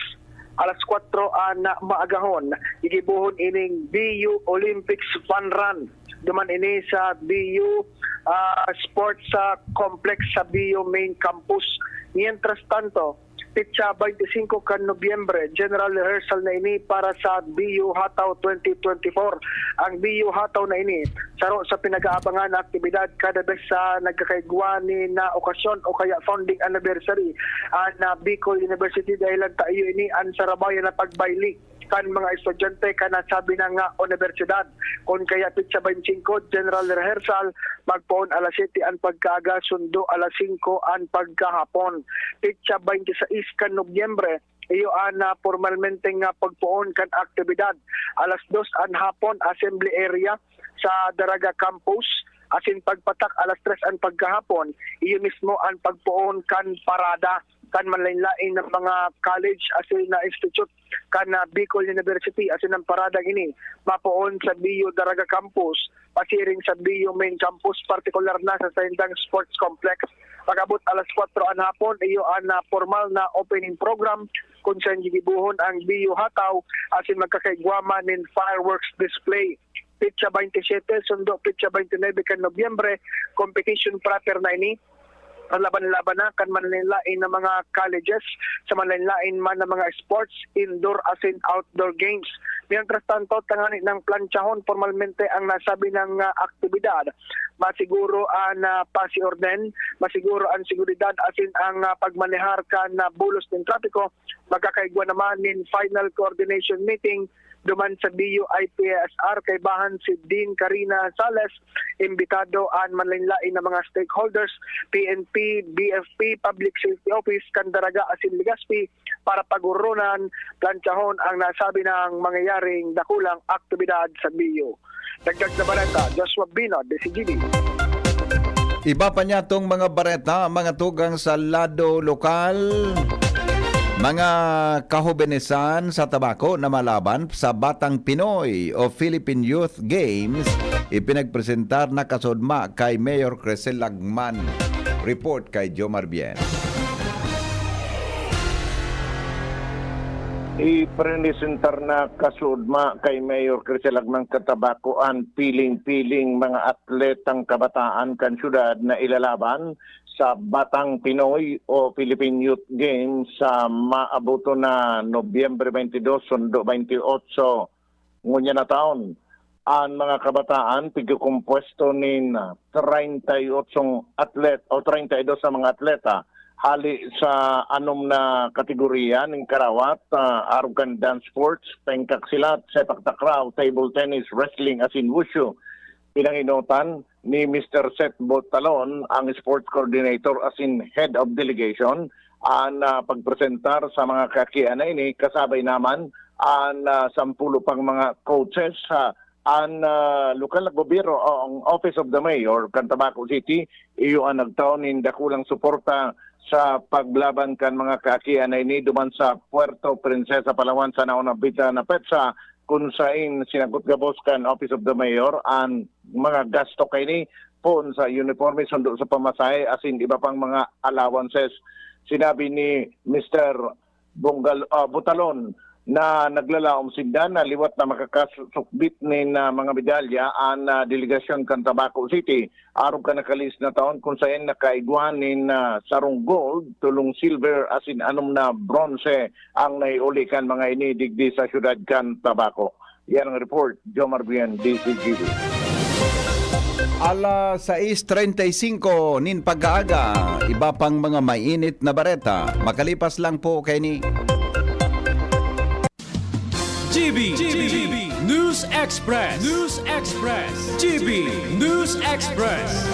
alas kwatro an maagahon, gigibohon ining B U Olympics Fun Run. Duman ini sa B U ah, Sports ah, Complex sa B U Main Campus. Mientras tanto, petsa twenty-cinco kan Nobyembre, general rehearsal na ini para sa B U Hataw twenty twenty-four. Ang B U Hataw na ini, saro sa pinag-aabangan na aktibidad kada bes sa nagkakaigwa ni na okasyon o kaya founding anniversary an ah, Bicol University, dahil ang ta iyo ini an sarabayan na pagbayli kan mga estudyante kan nasabi na nga unibersidad. Kun kaya petsa twenty-five, general rehearsal, magpoon alas siyete an pagkaaga, sundo alas singko an pagkahapon. Petsa twenty-sais kan Nobyembre, iyo an ah, pormalmente nga pagpoon kan aktibidad. Alas dos an hapon, assembly area sa Daraga Campus, asin pagpatak alas tres an pagkahapon, iyo mismo an pagpoon kan parada kan manlain-lain na mga college asin na institute kan ah, Bicol University, asin ang paradang ini mapoon sa B U Daraga Campus, pasiring sa B U Main Campus, partikular na sa saindang sports complex. Pag-abot alas kwatro an hapon, iyo an ah, formal na opening program kun saen gigibohon ang B U Hataw asin magkakaigwa man nin fireworks display. Petsa twenty-seven, sundo petsa twenty-nine kan Nobyembre, competition proper na ini. Laban-laban na kan manlain-lain na mga colleges sa manlain-lain man na mga sports, indoor asin outdoor games. Mientras tanto, tangani nang planchahon pormalmente ang nasabi na nga aktibidad, masiguro an ah, pasiorden, masiguro an seguridad asin ang ah, pagmanehar kan ah, bulos nin trapiko. Magkakaigwa naman nin final coordination meeting duman sa B U I P S R, kaibahan si Dean Karina Sales, imbitado an manlain-lain na mga stakeholders, P N P, B F P, Public Safety Office kan Daraga asin Legazpi, para pagoronan, planchahon ang nasabi ng mangyayaring dakulang aktibidad sa B U. Dagdag na bareta, Joshua Bino, D C G B. Iba pa niya tong mga bareta, mga tugang sa lado lokal. Mga kahobenesan sa Tabaco na malaban sa Batang Pinoy o Philippine Youth Games, ipinagpresentar na kasudma kay Mayor Crisel Lagman. Report kay Jomar Bien. Ipresentar na kasudma kay Mayor Crisel Lagman kan Tabaco an piling-piling mga atletang kabataan kan syudad na ilalaban sa Batang Pinoy o Philippine Youth Games sa maaboton na Nobyembre twenty-two sundo twenty-eight ngunyan na taon. An mga kabataan pigkokompuesto nin treinta y ocho atlet o treinta y dos na mga atleta hali sa anom na kategorya ning karawat, ah, arog kan dance sports, pengkak silat, sepak takraw, table tennis, wrestling asin wushu. Pinangenotan ni Mister Seth Botalon, ang sports coordinator asin head of delegation, an, ah, pagpresentar sa mga kaakian na ini, kasabay naman an, ah, sampulo pang mga coaches, ah, an, ah, lokal na gobyerno o ang Office of the Mayor kan Tabaco City, iyo an nagtao nin dakulang suporta sa paglaban kan mga kaakian na ini duman sa Puerto Princesa, Palawan, sa naunang bida na petsa, kun saen sinagot gabos kan Office of the Mayor an mga gasto kaini, poon sa uniporme, sundo sa pamasahe, asin iba pang mga allowances. Sinabi ni Mister Bonggal-, ah, Butalon na naglalaom sinda na liwat na makakasukbit nin, ah, mga medalya an, ah, delegasyon kan Tabaco City, arog kan nakalihis na taon, kun saen nakaigwa nin, ah, sarong gold, tolong silver, asin anom na bronze ang naiuli kan mga ini digdi sa siyudad kan Tabaco. Yan ang report, Jomar Bien, D Z G B. Alas sais treinta y cinco nin pagkaaga, iba pang mga mainit na bareta. Makalipas lang po kaini. G B, G B, News Express, News Express, G B News Express.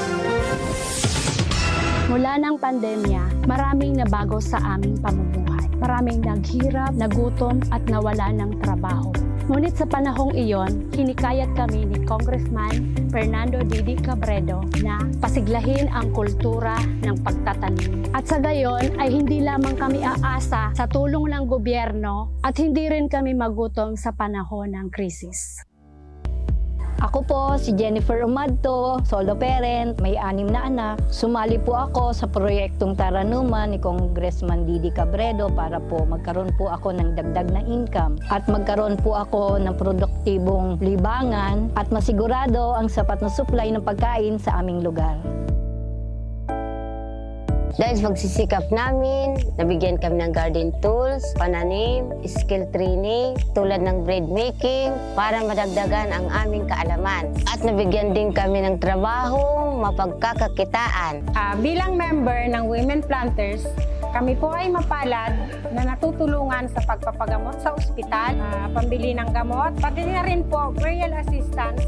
Mula ng pandemya, maraming nabago sa aming pamumuhay. Maraming naghirap, nagutom, at nawala ng trabaho. Ngunit sa panahong iyon, hinikayat kami ni Congressman Fernando Didi Cabredo na pasiglahin ang kultura ng pagtatanim. At sa gayon ay hindi lamang kami aasa sa tulong ng gobyerno at hindi rin kami magutom sa panahon ng krisis. Ako po si Jennifer Umadto, solo parent, may anim na anak. Sumali po ako sa proyektong Taranuman ni Congressman Didi Cabredo para po magkaroon po ako ng dagdag na income at magkaroon po ako ng produktibong libangan at masigurado ang sapat na supply ng pagkain sa aming lugar. Dahil sa pagsisikap namin, nabigyan kami ng garden tools, pananim, skill training, tulad ng bread making, para madagdagan ang aming kaalaman. At nabigyan din kami ng trabaho, mapagkakakitaan. Ah, bilang member ng Women Planters, kami po ay mapalad na natutulungan sa pagpapagamot sa ospital, ah, pambili ng gamot, pati na rin po burial assistance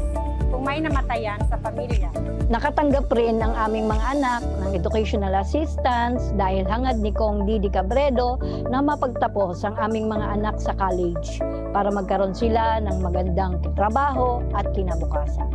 kung may namatayan sa pamilya. Nakatanggap rin ang aming mga anak ng educational assistance dahil hangad ni Cong Didi Cabredo na mapagtapos ang aming mga anak sa college para magkaroon sila ng magandang trabaho at kinabukasan.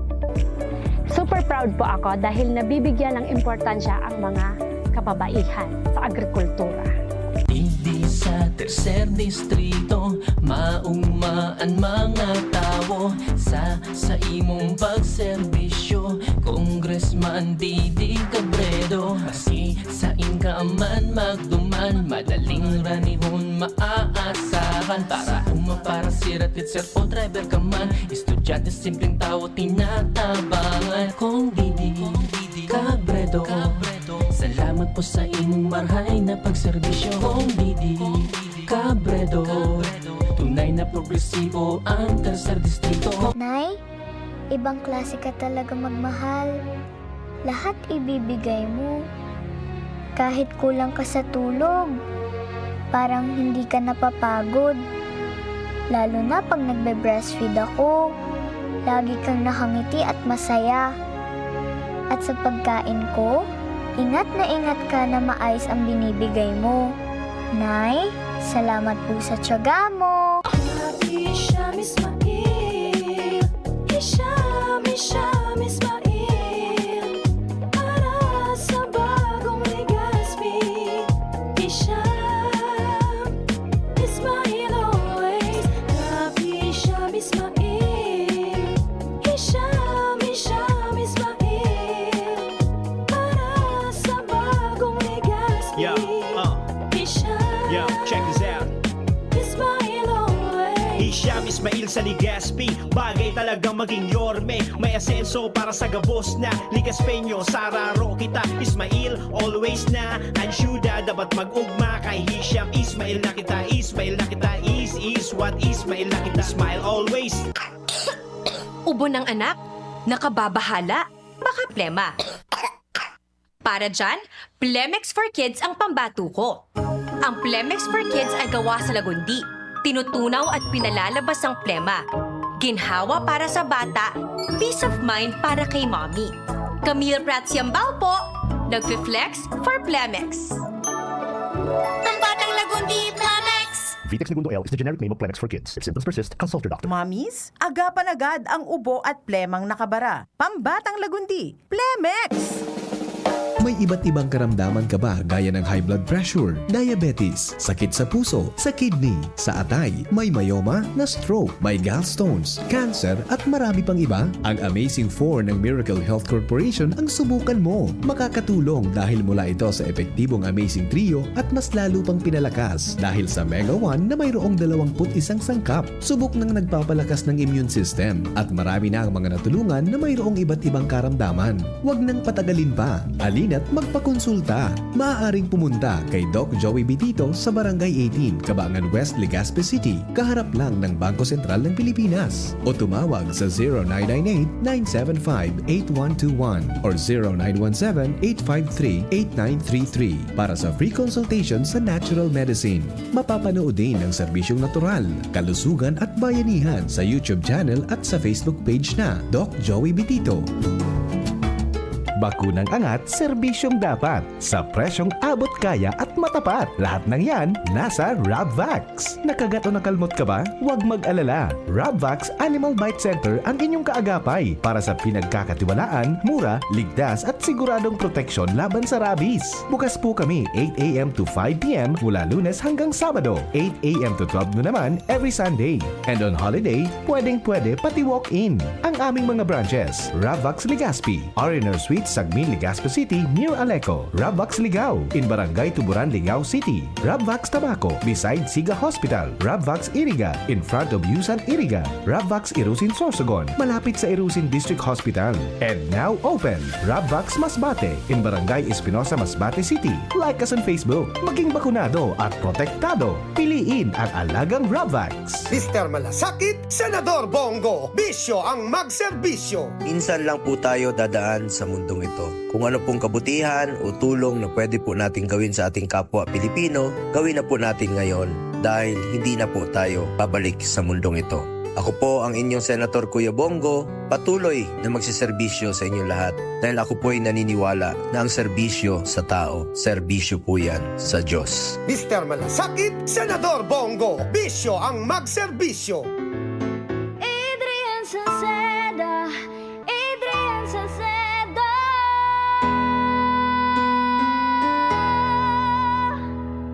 Super proud po ako dahil nabibigyan ng importansya ang mga kababaihan sa agrikultura. Digdi sa tercer distrito, maogma an mga tawo sa, sa imong pagserbisyo, Congressman Didi Cabredo. Maski sain ka man magduman, madaling ranihon maaasahan. Para uma, para sirat, teacher o driver ka man, estudyante, simpleng tawo, tinatabangan. Cong Didi Cabredo, salamat po sa imong marhay na pagserbisyo. Cong Didi Cabredo, tunay na progresibo ang tercer distrito. Nay, ibang klase ka talaga magmahal. Lahat ibibigay mo. Kahit kulang ka sa tulog, parang hindi ka napapagod. Lalo na pag nagbe-breastfeed ako, lagi kang nakangiti at masaya. At sa pagkain ko, ingat na ingat ka na maayos ang binibigay mo. Nay, salamat po sa tiyaga mo. Happy Hisham Ismail. Hisham, Hisham Ismail. Para sa bagong Legazpi. Hisham Ismail always. Happy Hisham Ismail. Hisham, Hisham Ismail. Para sa bagong Legazpi. Yo, uh. Hisham. Yo, check this out. Ismail always. Hisham Ismail sa Legazpi. Bagay talagang maging yorme. May asenso para sa gabos na Legazpeño. Sararo kita, Ismail always na. Ang syudad dapat mag-ugma. Kay Hisham Ismail na kita. Ismail na kita. Is, is what Ismail na kita. Smile always. Ubo ng anak? Nakababahala? Baka plema. Para dyan, Plemex for Kids ang pambato ko. Ang Plemex for Kids ay gawa sa lagundi, tinutunaw at pinalalabas ang plema. Ginhawa para sa bata, peace of mind para kay mommy. Camille Prats Yambao po, nagfi-flex for Plemex. Ang batang lagundi, Plemex! Vitex Negundo L is the generic name of Plemex for Kids. If symptoms persist, consult your doctor. Mommies, agapan agad ang ubo at plemang nakabara. Pambatang lagundi, Plemex! May iba't ibang karamdaman ka ba, gaya ng high blood pressure, diabetes, sakit sa puso, sa kidney, sa atay, may myoma, na-stroke, may gallstones, cancer, at marami pang iba? Ang Amazing four ng Miracle Health Corporation ang subukan mo. Makakatulong dahil mula ito sa epektibong Amazing Trio at mas lalo pang pinalakas dahil sa Mega one na mayroong dalawang put isang sangkap. Subok nang nagpapalakas ng immune system at marami na ang mga natulungan na mayroong iba't ibang karamdaman. Huwag nang patagalin pa. Alina't magpakonsulta. Maaaring pumunta kay Doc Joey Bitito sa Barangay eighteen, Kabangan West, Legazpi City, kaharap lang ng Bangko Sentral ng Pilipinas. O tumawag sa zero nine nine eight, nine seven five, eight one two one or zero nine one seven, eight five three, eight nine three three para sa free consultation sa natural medicine. Mapapanood din ang serbisyong natural, kalusugan at bayanihan sa YouTube channel at sa Facebook page na Doc Joey Bitito. Bakunang angat, serbisyong dapat, sa presyong abot kaya at matapat. Lahat ng yan, nasa Rabvax. Nakagat o nakalmot ka ba? Huwag mag-alala. Rabvax Animal Bite Center ang inyong kaagapay para sa pinagkakatiwalaan, mura, ligtas at siguradong proteksyon laban sa rabies. Bukas po kami eight a m to five p m mula Lunes hanggang Sabado, eight a m to twelve noon naman every Sunday. And on holiday, pwedeng-pwede pati walk-in. Ang aming mga branches, Rabvax Legazpi, R and R Suite, Sagmin, Legazpi City, near Aleco, Rabvax Ligao, in Barangay Tuburan, Ligao City, Rabvax Tabaco, beside Siga Hospital, Rabvax Iriga, in front of Yusan Iriga, Rabvax Irusin, Sorsogon, malapit sa Irusin District Hospital. And now open, Rabvax Masbate, in Barangay Espinosa, Masbate City. Like us on Facebook. Maging bakunado at protektado. Piliin ang alagang Rabvax. Mister Malasakit, Senador Bongo, bisyo ang magserbisyo. Minsan lang po tayo dadaan sa mundong ito. Kung ano pong kabutihan o tulong na pwede po natin gawin sa ating kapwa Pilipino, gawin na po natin ngayon dahil hindi na po tayo babalik sa mundong ito. Ako po ang inyong Senator Kuya Bongo, patuloy na magseserbisyo sa inyong lahat dahil ako po'y naniniwala na ang serbisyo sa tao, serbisyo po yan sa Diyos. Mister Malasakit, Senador Bongo, bisyo ang magserbisyo. Adrian Salceda, Adrian Salceda.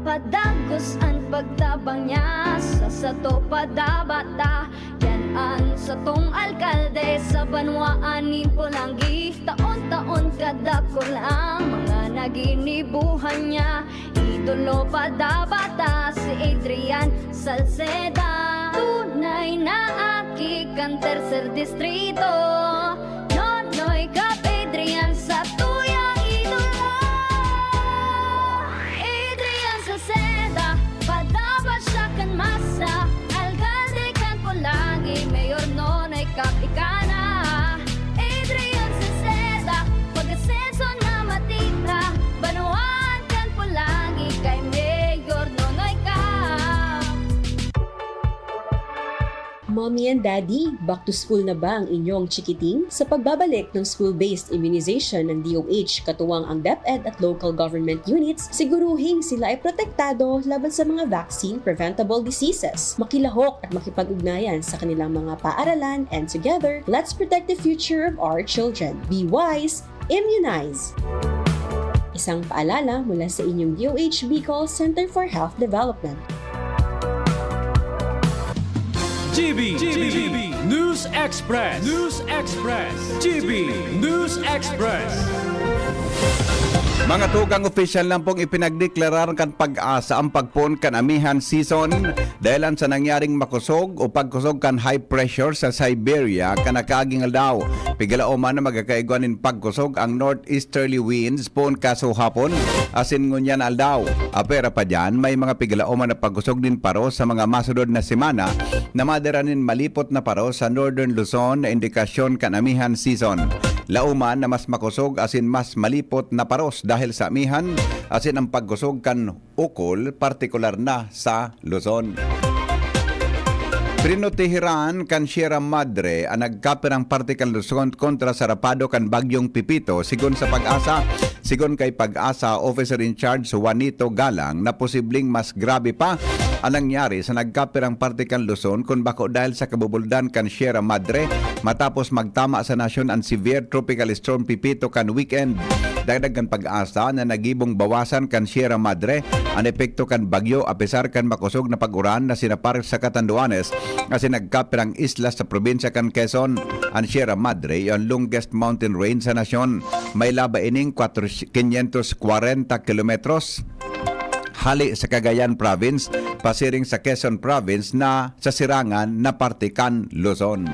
Padagos an pagtabang niya sa sato, padabata. Yan an satong alkalde sa banwaan nin Polangui. Taon-taon kadakul ang mga naginibuhan niya. Idolo padabata si Adrian Salceda. Tunay na aki kan Tercer Distrito. Nonoy Cap Adrian, satuyang idolo. Adrian Salceda, padabata siya kan masa. Alkalde kan Polangui, Mayor Nonoy Cap ika na. Adrian Salceda, pag-asenso na matira. Banwaan kan Polangui kay Mayor Nonoy Cap. Mommy and Daddy, back to school na ba ang inyong chikiting? Sa pagbabalik ng school-based immunization ng D O H, katuwang ang DepEd at local government units, siguruhing sila ay protektado laban sa mga vaccine-preventable diseases. Makilahok at makipag-ugnayan sa kanilang mga paaralan, and together, let's protect the future of our children. Be wise, immunize! Isang paalala mula sa inyong D O H Bicol Center for Health Development. G B, G B, News Express, News Express, G B News Express. Mga tugang, opisyal na pong ipinagdeklarar kan PAGASA ang pagpoon kan amihan season dahelan sa nangyaring makosog o pagkosog kan high pressure sa Siberia kan nakaaging aldaw. Pigalaoman na magkakaigwa nin pagkosog ang northeasterly winds poon kasuhapon asin ngunyan aldaw. Apwera pa diyan, may mga pigalaoman na pagkosog nin paros sa mga masunod na semana na madara nin malipot na paros sa Northern Luzon na indikasyon kan amihan season. Laoman na mas makosog asin mas malipot na paros dahil sa amihan asin ang pagkosog kan ukol, partikular na sa Luzon. Prinotehiran kan Sierra Madre an nagkapirang parte kan Luzon kontra sa rapado kan Bagyong Pepito, sigon sa PAGASA. Sigon kay PAGASA Officer in Charge Juanito Galang na posibleng mas grabe pa ang nangyari sa nagkapirang parte kan Luzon kun bako dahil sa kabubuldan kan Sierra Madre matapos magtama sa nasyon an severe tropical storm Pepito kan weekend. Dagdag kan PAGASA na nagibong bawasan kan Sierra Madre an epekto kan bagyo, apesar kan makosog na pag-uran na sinapar sa Catanduanes asin nagkapirang isla sa probinsya kan Quezon. An Sierra Madre iyo an longest mountain range sa nasyon. May laba ining kwatro, quinientos kwarenta kilometros hale sa Cagayan Province, pasiring sa Quezon Province na sa sirangan na parte kan Luzon.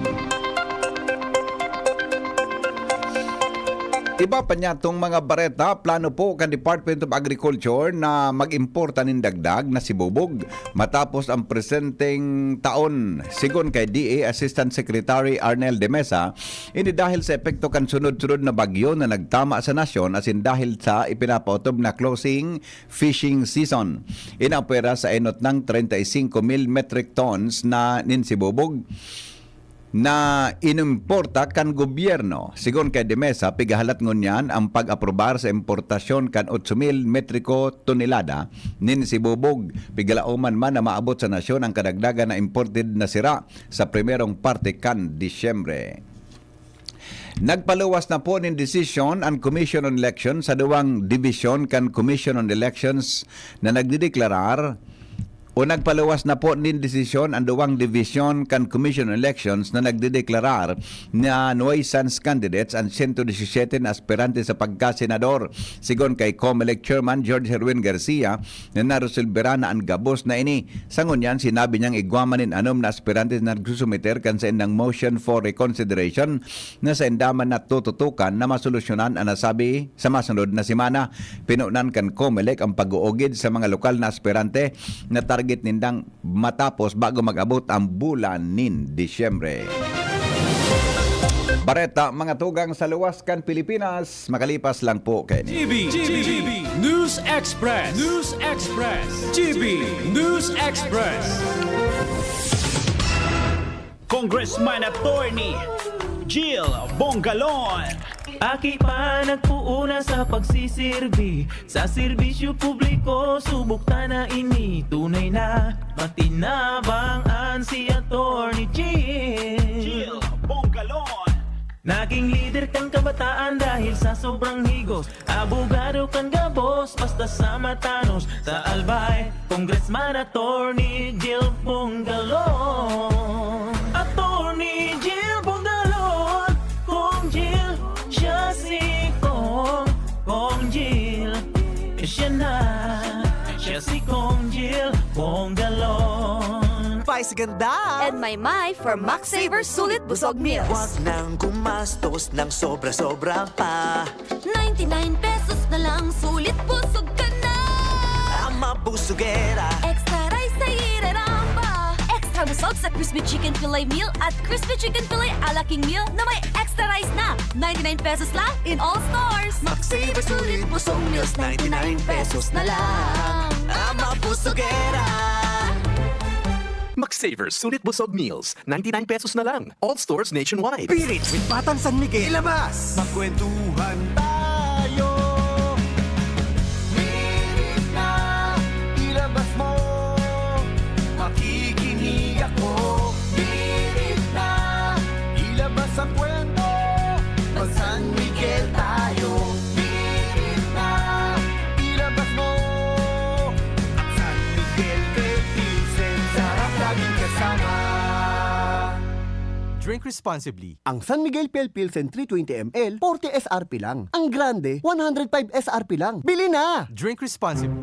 Iba pa niya tong mga bareta, plano po kan Department of Agriculture na mag-importa nin dagdag na sibubog matapos ang presenteng taon. Sigon kay D A Assistant Secretary Arnel de Mesa, ini dahil sa epekto kan sunod-sunod na bagyo na nagtama sa nasyon asin dahil sa ipinapaotob na closing fishing season. Inapwera sa enot ng treinta y cinco mil metric tons na nin sibubog na inimporta kan gobyerno. Sigon kay de Mesa, pigahalat ngunyan ang pag-aprobar sa importasyon kan otso mil metriko tonelada nin sibubog. Pigalaoman man na maabot sa nasyon ang kadagdagan na imported na sira sa primerong parte kan Disyembre. Nagpaluwas na po nin desisyon ang Commission on Elections sa duwang dibisyon kan Commission on Elections na nagdedeklarar o nagpaluwas na po nin desisyon ang duwang dibisyon kan Commission on Elections na nagdedeklarar na nuisance candidates ang sento disisiyete na aspirante sa pagkasenador. Sigon kay Comelec Chairman George Herwin Garcia, na naresolbera na an gabos na ini. Sa ngunyan, sinabi niyang igwa man nin anom na aspirante na nagsusumiter kan saindang motion for reconsideration na sainda man natututukan na masolusyonan an nasabi sa masunod na semana. Pinunan kan Comelec ang pag-uugid sa mga lokal na aspirante na target nindang matapos bago mag-abot ang bulan nin Disyembre. Bareta, mga tugang sa luwas kan Pilipinas, makalipas lang po kaini. G B, G B, News Express, News Express, G B News Express. Congressman Attorney Jill Bongalon. Aki pa nagpuuna sa pagsisirbi, sa serbisyo publiko, subok ta na ini tunay na matinabang an si Attorney Jill. Jill Bongalon. Naging lider kan kabataan dahil sa sobrang higos, abogado kan gabos, basta sa matanos, sa Albay, Congressman Attorney Jill Bongalon. Attorney Jill Bongalon, Kong Jill, siya si Kong, Kong Jill, siya na, siya si Kong Jill Bongalon. Spice ganda! And my my for Max Saver Sulit Busog Meals. Wag nang gumastos ng sobra-sobra pa. Ninety-nine pesos na lang, sulit busog ka na. Ang mabusugera. Extra rice sa ireramba. Extra busog sa crispy chicken fillet meal at crispy chicken fillet a la King meal na may extra rice na. Ninety-nine pesos lang in all stores. Max Saver Sulit Busog Meals, ninety-nine pesos na lang. Ang mabusugera. Max Saver Sulit Busog Meals, ninety-nine pesos na lang. All stores nationwide. Pirit with Batang San Miguel. Ilabas! Magkwentuhan tayo. Pirit na, ilabas mo. Makikinig ako. Pirit na, ilabas ang kwento. Mag San Miguel tayo. Pirit na, ilabas mo. Ang San Miguel Philippines, sarap laging kasama. Drink responsibly. Ang San Miguel Pale Pilsen three twenty M L, forty S R P lang. Ang grande, one hundred five S R P lang. Bili na! Drink responsibly.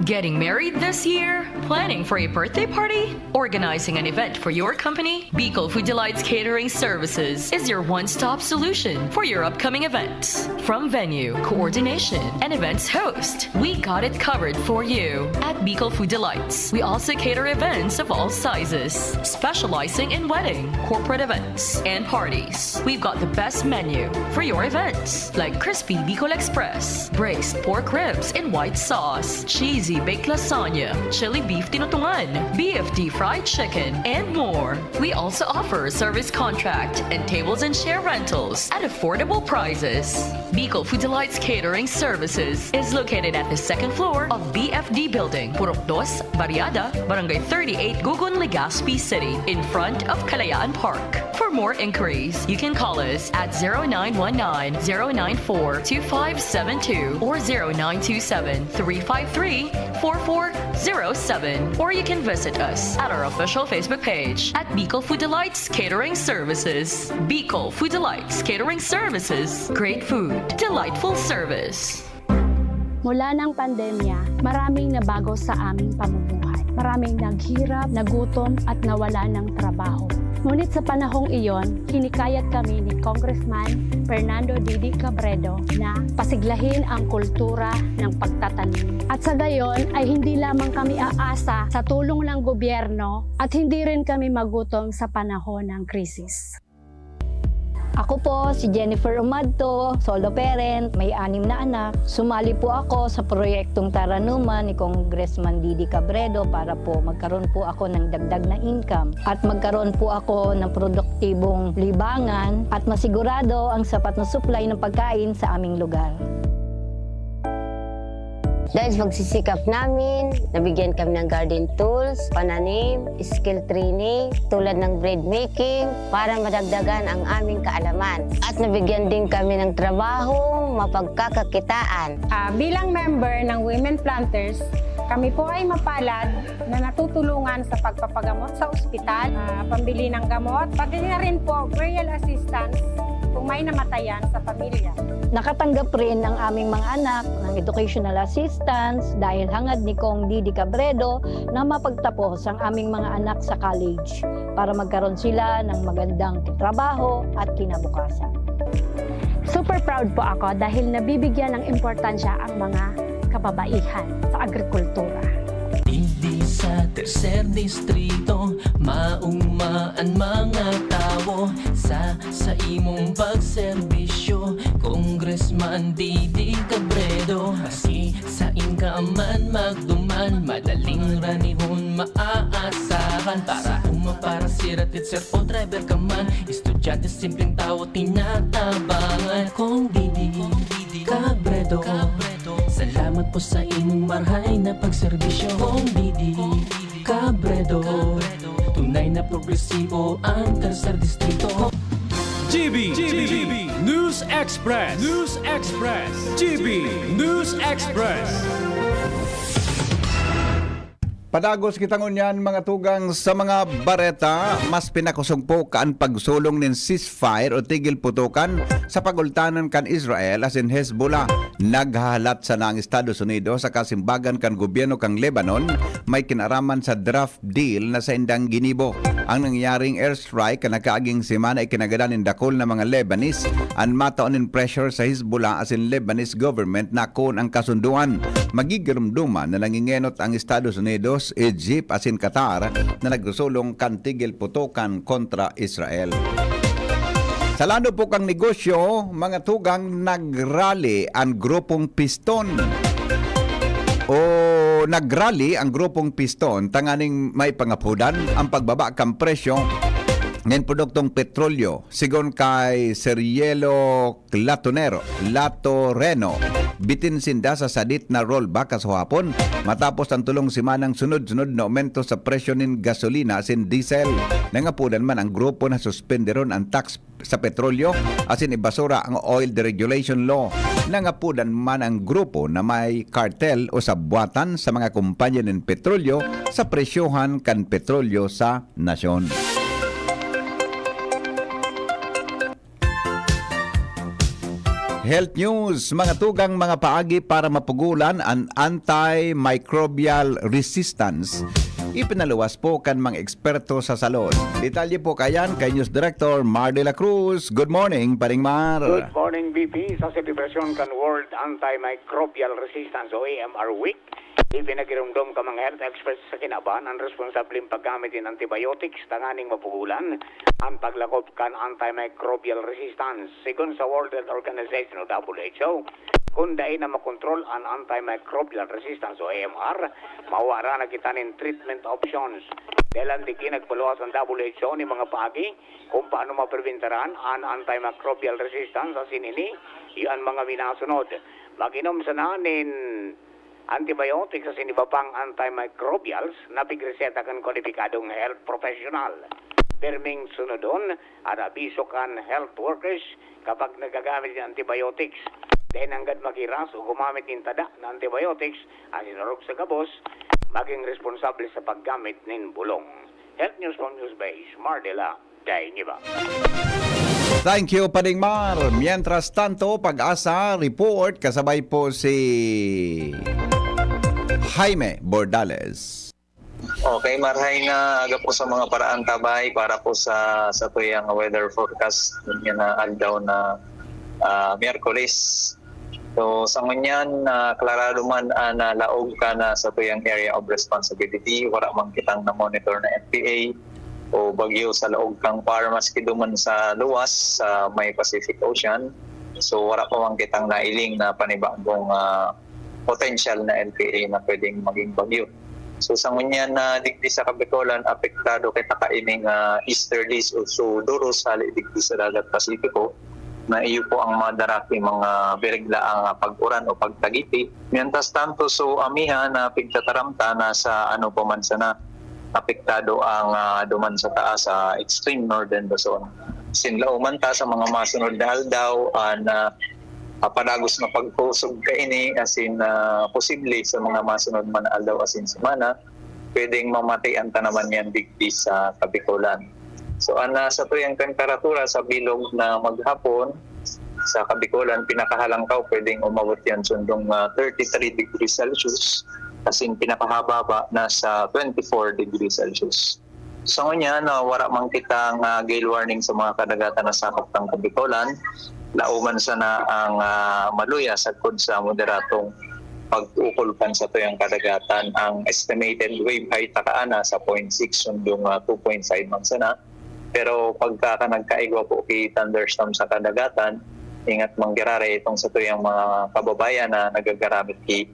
Getting married this year? Planning for a birthday party? Organizing an event for your company? Bicol Food Delights Catering Services is your one-stop solution for your upcoming events. From venue, coordination, and events host, we got it covered for you. At Bicol Food Delights, we also cater events of all sizes, specializing in wedding, corporate events, and parties. We've got the best menu for your events, like crispy Bicol Express, braised pork ribs in white sauce, cheesy baked lasagna, chili beef tinutungan, B F D fried chicken, and more. We also offer service contract and tables and chair rentals at affordable prices. Bicol Food Delights Catering Services is located at the second floor of B F D Building, Purok Dos, Barriada, Barangay thirty-eight, Gugun, Legazpi City, in front of Kalayaan Park. For more inquiries, you can call us at zero nine one nine, zero nine four, two five seven two or zero nine two seven, three five three, four four zero seven, or you can visit us at our official Facebook page at Bicol Food Delights Catering Services. Bicol Food Delights Catering Services. Great food, delightful service. Mula ng pandemya, maraming nabago sa aming pamumuhay. Maraming naghirap, nagutom, at nawala ng trabaho. Ngunit sa panahong iyon, hinikayat kami ni Congressman Fernando Didi Cabredo na pasiglahin ang kultura ng pagtatanim. At sa gayon ay hindi lamang kami aasa sa tulong ng gobyerno at hindi rin kami magutom sa panahon ng krisis. Ako po si Jennifer Umadto, solo parent, may anim na anak. Sumali po ako sa proyektong Taranuman ni Congressman Didi Cabredo para po magkaroon po ako ng dagdag na income at magkaroon po ako ng produktibong libangan at masigurado ang sapat na supply ng pagkain sa aming lugar. Dahil sa pagsisikap namin, nabigyan kami ng garden tools, pananim, skill training, tulad ng bread making, para madagdagan ang aming kaalaman. At nabigyan din kami ng trabahong mapagkakakitaan. Ah, bilang member ng Women Planters, kami po ay mapalad na natutulungan sa pagpapagamot sa ospital, ah, pambili ng gamot, pati na rin po burial assistance kung may namatayan sa pamilya. Nakatanggap rin ang aming mga anak ng educational assistance dahil hangad ni Cong Didi Cabredo na mapagtapos ang aming mga anak sa college para magkaroon sila ng magandang trabaho at kinabukasan. Super proud po ako dahil nabibigyan ng importansya ang mga kababaihan sa agrikultura. Digdi sa tercer distrito, mauma an mga tawo sa, sa imong pagserbisyo, Congressman Didi Cabredo. Maski sain ka man magduman, madaling ranihon maaasahan. Para uma, para sira, teacher o driver ka man, estudyante, simpleng tawo, tinatabangan. Cong Didi Cabredo, salamat po sa imong marhay na pagserbisyo. Cong Didi Cabredo, tunay na progresibo ang tercer distrito. G B, G B, News Express, News Express, G B News Express. Padagos kita ngunyan, mga tugang, sa mga bareta. Mas pinakosog po kan pagsulong nin ceasefire o tigil putukan sa pagultanan kan Israel asin Hezbollah. Naghahalat sana ang Estados Unidos sa kasimbagan kan gobyerno kan Lebanon may kinaraman sa draft deal na saindang ginibo. Ang nangyaring airstrike kan nakaaging semana ikinagadan nin dakul na mga Lebanese an matao nin pressure sa Hezbollah asin Lebanese government na kun ang kasundoan. Magigirumduman na nangingenot ang Estados Unidos, Egypt asin Qatar na nagsusulong kan tigil putukan kontra Israel. Sa lano po kang negosyo, mga tugang, nagrally ang grupong Piston. O nagrally ang grupong Piston tanganing may pangapudan ang pagbaba kan presyo ng produktong petrolyo. Sigon kay Sir Yelo Latonero, Latoreno, bitin sinda sa sadit na rollback kasuhapon matapos ang tulong simanang sunod-sunod na aumento sa presyo nin gasolina asin diesel. Nangapudan man ang grupo na suspenderon ang tax sa petrolyo asin ibasura ang oil deregulation law. Nangapudan man ang grupo na may kartel o sabwatan sa mga kompanya nin petrolyo sa presyohan kan petrolyo sa nasyon. Health News, mga tugang, mga paagi para mapugulan an antimicrobial resistance. Ipinaluwas po kan mga eksperto sa salud. Detalye po kayan kay News Director Mar de la Cruz. Good morning, Paring Mar. Good morning, B P. Sa selebrasyon kan World Antimicrobial Resistance o A M R Week, ipinagiromdom kan mga health experts sa kinaban an responsableng paggamit nin antibiotics tanganing mapugulan an paglakob kan antimicrobial resistance. Segun sa World Health Organization o W H O, kun dai na makontrol an antimicrobial resistance o A M R, mawaran na kita nin treatment options. Dahelan digdi nagpaluwas an W H O nin mga paagi kun paano mapribentaran an antimicrobial resistance asin ini iyo an mga minasunod. Mag-inom sana nin antibiotics asin iba pang antimicrobials na pigreseta kan kwalipikadong health professional. Pirming sunodon an abiso kan health workers kapag nagagamit nin antibiotics. Dai nanggad maghiras o gumamit nin tada na antibiotics asin orog sa gabos, magin responsable sa paggamit nin bulong. Health News from News Base, Mar de la Dainiba. Thank you, Paring Mar. Mientras tanto, Pag-asa Report, kasabay po si Jaime Bordales. Okay, marhay na aga po sa mga paraang tabay para po sa satuyang weather forecast niya na aldaw na ah, Miyerkules. So, sa ngunyan, ah, klarado man an ah, laog kan ah, satuyang area of responsibility, wala man kitang na-monitor na N P A o bagyo sa laog kan PAR maski duman sa luwas sa may Pacific Ocean. So, wala pa man kitang nailing na panibagong ah, potential na N P A na pwedeng maging bagyo. So, sa ngunyan na digdi sa Kabikolan, apektado kita kaining ah, easterlies o so duros hali digdi sa Dagat Pasipiko na iyo po ang madara ki mga bireglaang ah, pag-uran o pagtagiti. Mientras tanto, so amihan na pigtataram ta na sa ano pa man sana apektado ang ah, duman sa taas sa extreme northern Luzon. Sinlao man ta sa mga masunod na aldaw, ah, na ah, padagos na pagkusog kaini asin ah, posible sa mga masunod man na aldaw asin semana, pwedeng mamatian ta naman yan digdi sa Kabikolan. So, an ah, satuyang temperatura sa bilog na maghapon sa Kabikolan, pinakahalangkaw pwedeng umabot yan sundong ah, thirty-three degrees Celsius, asin pinakahababa nasa twenty-four degrees Celsius. Sa ngunyan, ah, wala man kitang ah, gale warning sa mga kadagatan na sakop kan Kabikolan. Laoman sana ang ah, maluya sagkod sa moderadong pag-ukol kan satuyang kadagatan. Ang estimated wave height ta kaana sa point six sundong ah, two point five man sana. Pero pagka ka nagkaigwa po ki thunderstorm sa kadagatan, ingat man giraray itong satuyang mga kababayan na nagagaramit ki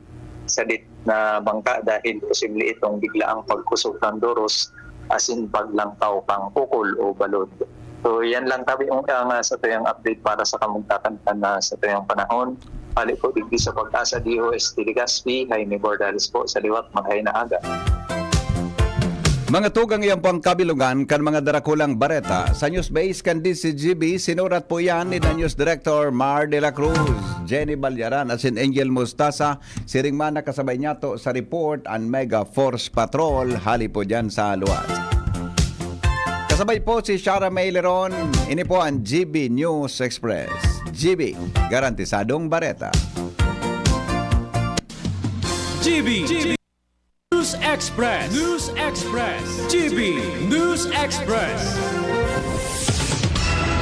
sadit na bangka dahil posible itong biglaang pagkusog kan duros asin paglangkaw kan ukol o balod. So, yan lang tabi ang ah, satuyang update para sa kamugtakan kan ah, satuyang panahon. Hali po digdi sa Pag-asa D O S T Legazpi, Jaime Bordales po sa liwat, marhay na aga. Mga tugang, iyan po ang kabilugan kan mga darakulang bareta. Sa news base kan D Z G B, sinurat po yan ni News Director Mar de la Cruz, Jenny Balyaran, asin Angel Mostasa. Siring man nakasabay niyato sa report an Mega Force Patrol hali po dyan sa luwas. Kasabay po si Shara May Leron. Ini po ang G B News Express. G B, garantisadong bareta. G B News Express. News Express. G B News Express.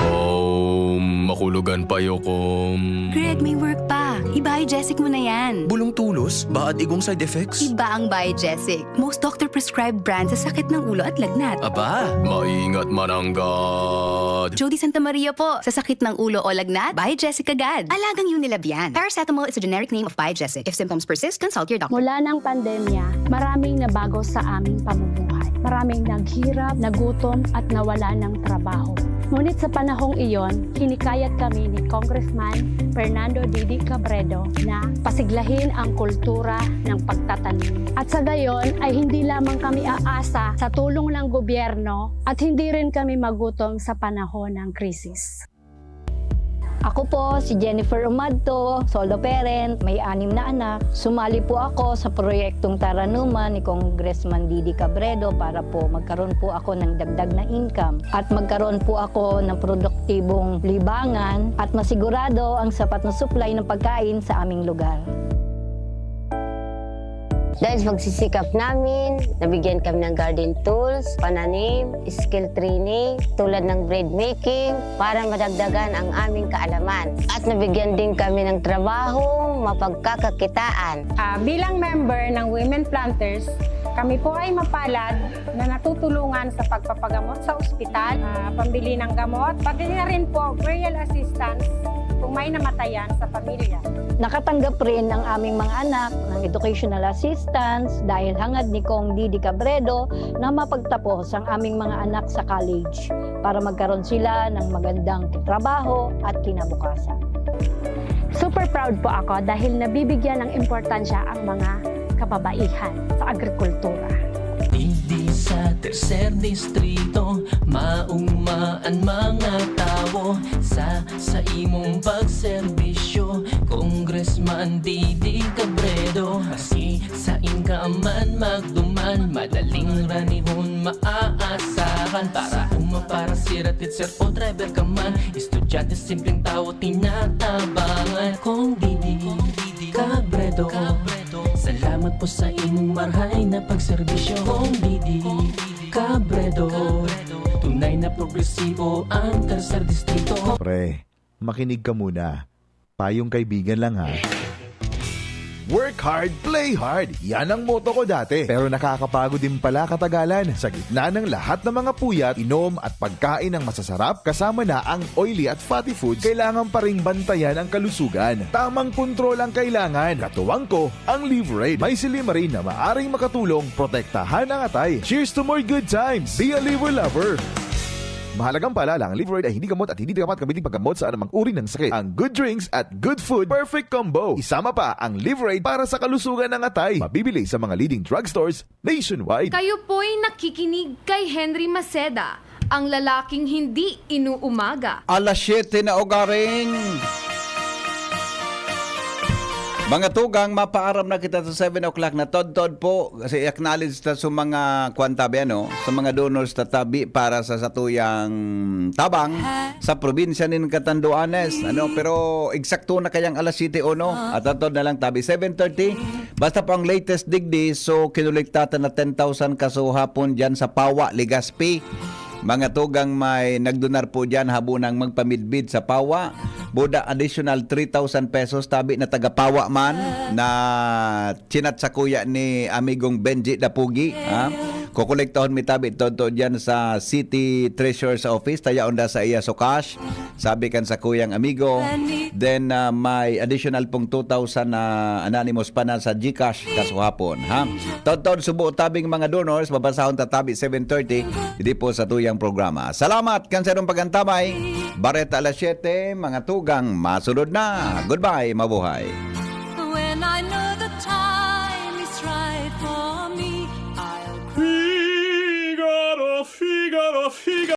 Oh, makulugan pa, Yokom. Greg, may work pa. I-Biogesic mo na yan. Bulong tulos? Baad igong side effects? Iba ang Biogesic. Most doctor-prescribed brand sa sakit ng ulo at lagnat. Aba, maingat mananggad. Jody Santa Maria po. Sa sakit ng ulo o lagnat, Biogesic agad. Alagang Unilab yan. Paracetamol is a generic name of Biogesic. If symptoms persist, consult your doctor. Mula ng pandemya, maraming nabago sa aming pamumuhay. Maraming naghirap, nagutom, at nawala ng trabaho. Ngunit sa panahong iyon, hinikayat kami ni Congressman Fernando Didi Cabredo na pasiglahin ang kultura ng pagtatanim. At sa gayon ay hindi lamang kami aasa sa tulong ng gobyerno at hindi rin kami magutom sa panahon ng krisis. Ako po si Jennifer Umadto, solo parent, may anim na anak. Sumali po ako sa proyektong Taranuman ni Congressman Didi Cabredo para po magkaroon po ako ng dagdag na income at magkaroon po ako ng produktibong libangan at masigurado ang sapat na supply ng pagkain sa aming lugar. Dahil sa pagsisikap namin, nabigyan kami ng garden tools, pananim, skill training, tulad ng bread making, para madagdagan ang aming kaalaman. At nabigyan din kami ng trabahong mapagkakakitaan. Ah, bilang member ng Women Planters, kami po ay mapalad na natutulungan sa pagpapagamot sa ospital, ah, pambili ng gamot, pati na rin po burial assistance kung may namatayan sa pamilya. Nakatanggap rin ang aming mga anak ng educational assistance dahil hangad ni Cong Didi Cabredo na mapagtapos ang aming mga anak sa college para magkaroon sila ng magandang trabaho at kinabukasan. Super proud po ako dahil nabibigyan ng importansya ang mga kababaihan sa agrikultura. Digdi sa tercer distrito, maugma an mga tawo sa, sa imong pagserbisyo, Congressman Didi Cabredo. Maski sain ka man magduman, madaling ranihon maaasahan. Para uma, para sira, teacher o driver ka man, estudyante, simpleng tawo, tinatabangan. Cong Didi Cabredo, salamat po sa imong marhay na pagserbisyo. Cong Didi Cabredo, tunay na progresibo ang tercer distrito. Pre, makinig ka muna. Payong kaibigan lang ha. Work hard, play hard. Yan ang motto ko dati. Pero nakakapagod din pala katagalan. Sa gitna ng lahat ng mga puyat, inom at pagkain ng masasarap, kasama na ang oily at fatty foods, kailangan pa ring bantayan ang kalusugan. Tamang kontrol ang kailangan. Katuwang ko, ang Liverade. May silymarin na maaring makatulong protektahan ang atay. Cheers to more good times! Be a Liver Lover! Mahalagang paalala, ang Liverade ay hindi gamot at hindi dapat gamitin paggamot sa anumang uri ng sakit. Ang good drinks at good food, perfect combo. Isama pa ang Liverade para sa kalusugan ng atay. Mabibili sa mga leading drugstores nationwide. Kayo po'y nakikinig kay Henry Maceda, ang lalaking hindi inuumaga. Alas siyete na ugaring. Mga tugang, mapaaram na kita sa seven o'clock na todtod po. Kasi i-acknowledge ta sa mga kwan tabi, ano, sa mga donors ta tabi para sa satuyang tabang sa probinsya nin Catanduanes. Ano, pero eksakto na kayang alas siyete uno. At todtod na lang tabi, seven thirty. Basta po ang latest digdi, so kinolekta ta na ten thousand kasuhapon dyan sa Pawa, Legazpi. Mga tugang, may nagdonar po dyan habunang magpamidbid sa Pawa. Buda additional three thousand pesos, tabi na taga Pawa man, na chinat sa kuya ni amigong Benji Dapugi. Ha? Kokolektahon mi tabi todto dyan sa City Treasurer's Office, tayaon da sa iya so cash. Sabi kan sa kuyang amigo. Then, ah, may additional pong two thousand na anonymous pa na sa GCash kasuhapon, ha? Todtod subo tabing mga donors, babasahon ta tabi seven thirty, didi po sa tuyang programa. Salamat kan sa inong pag-antabay. Bareta alas siyete, mga tugang, masunod na. Goodbye, mabuhay.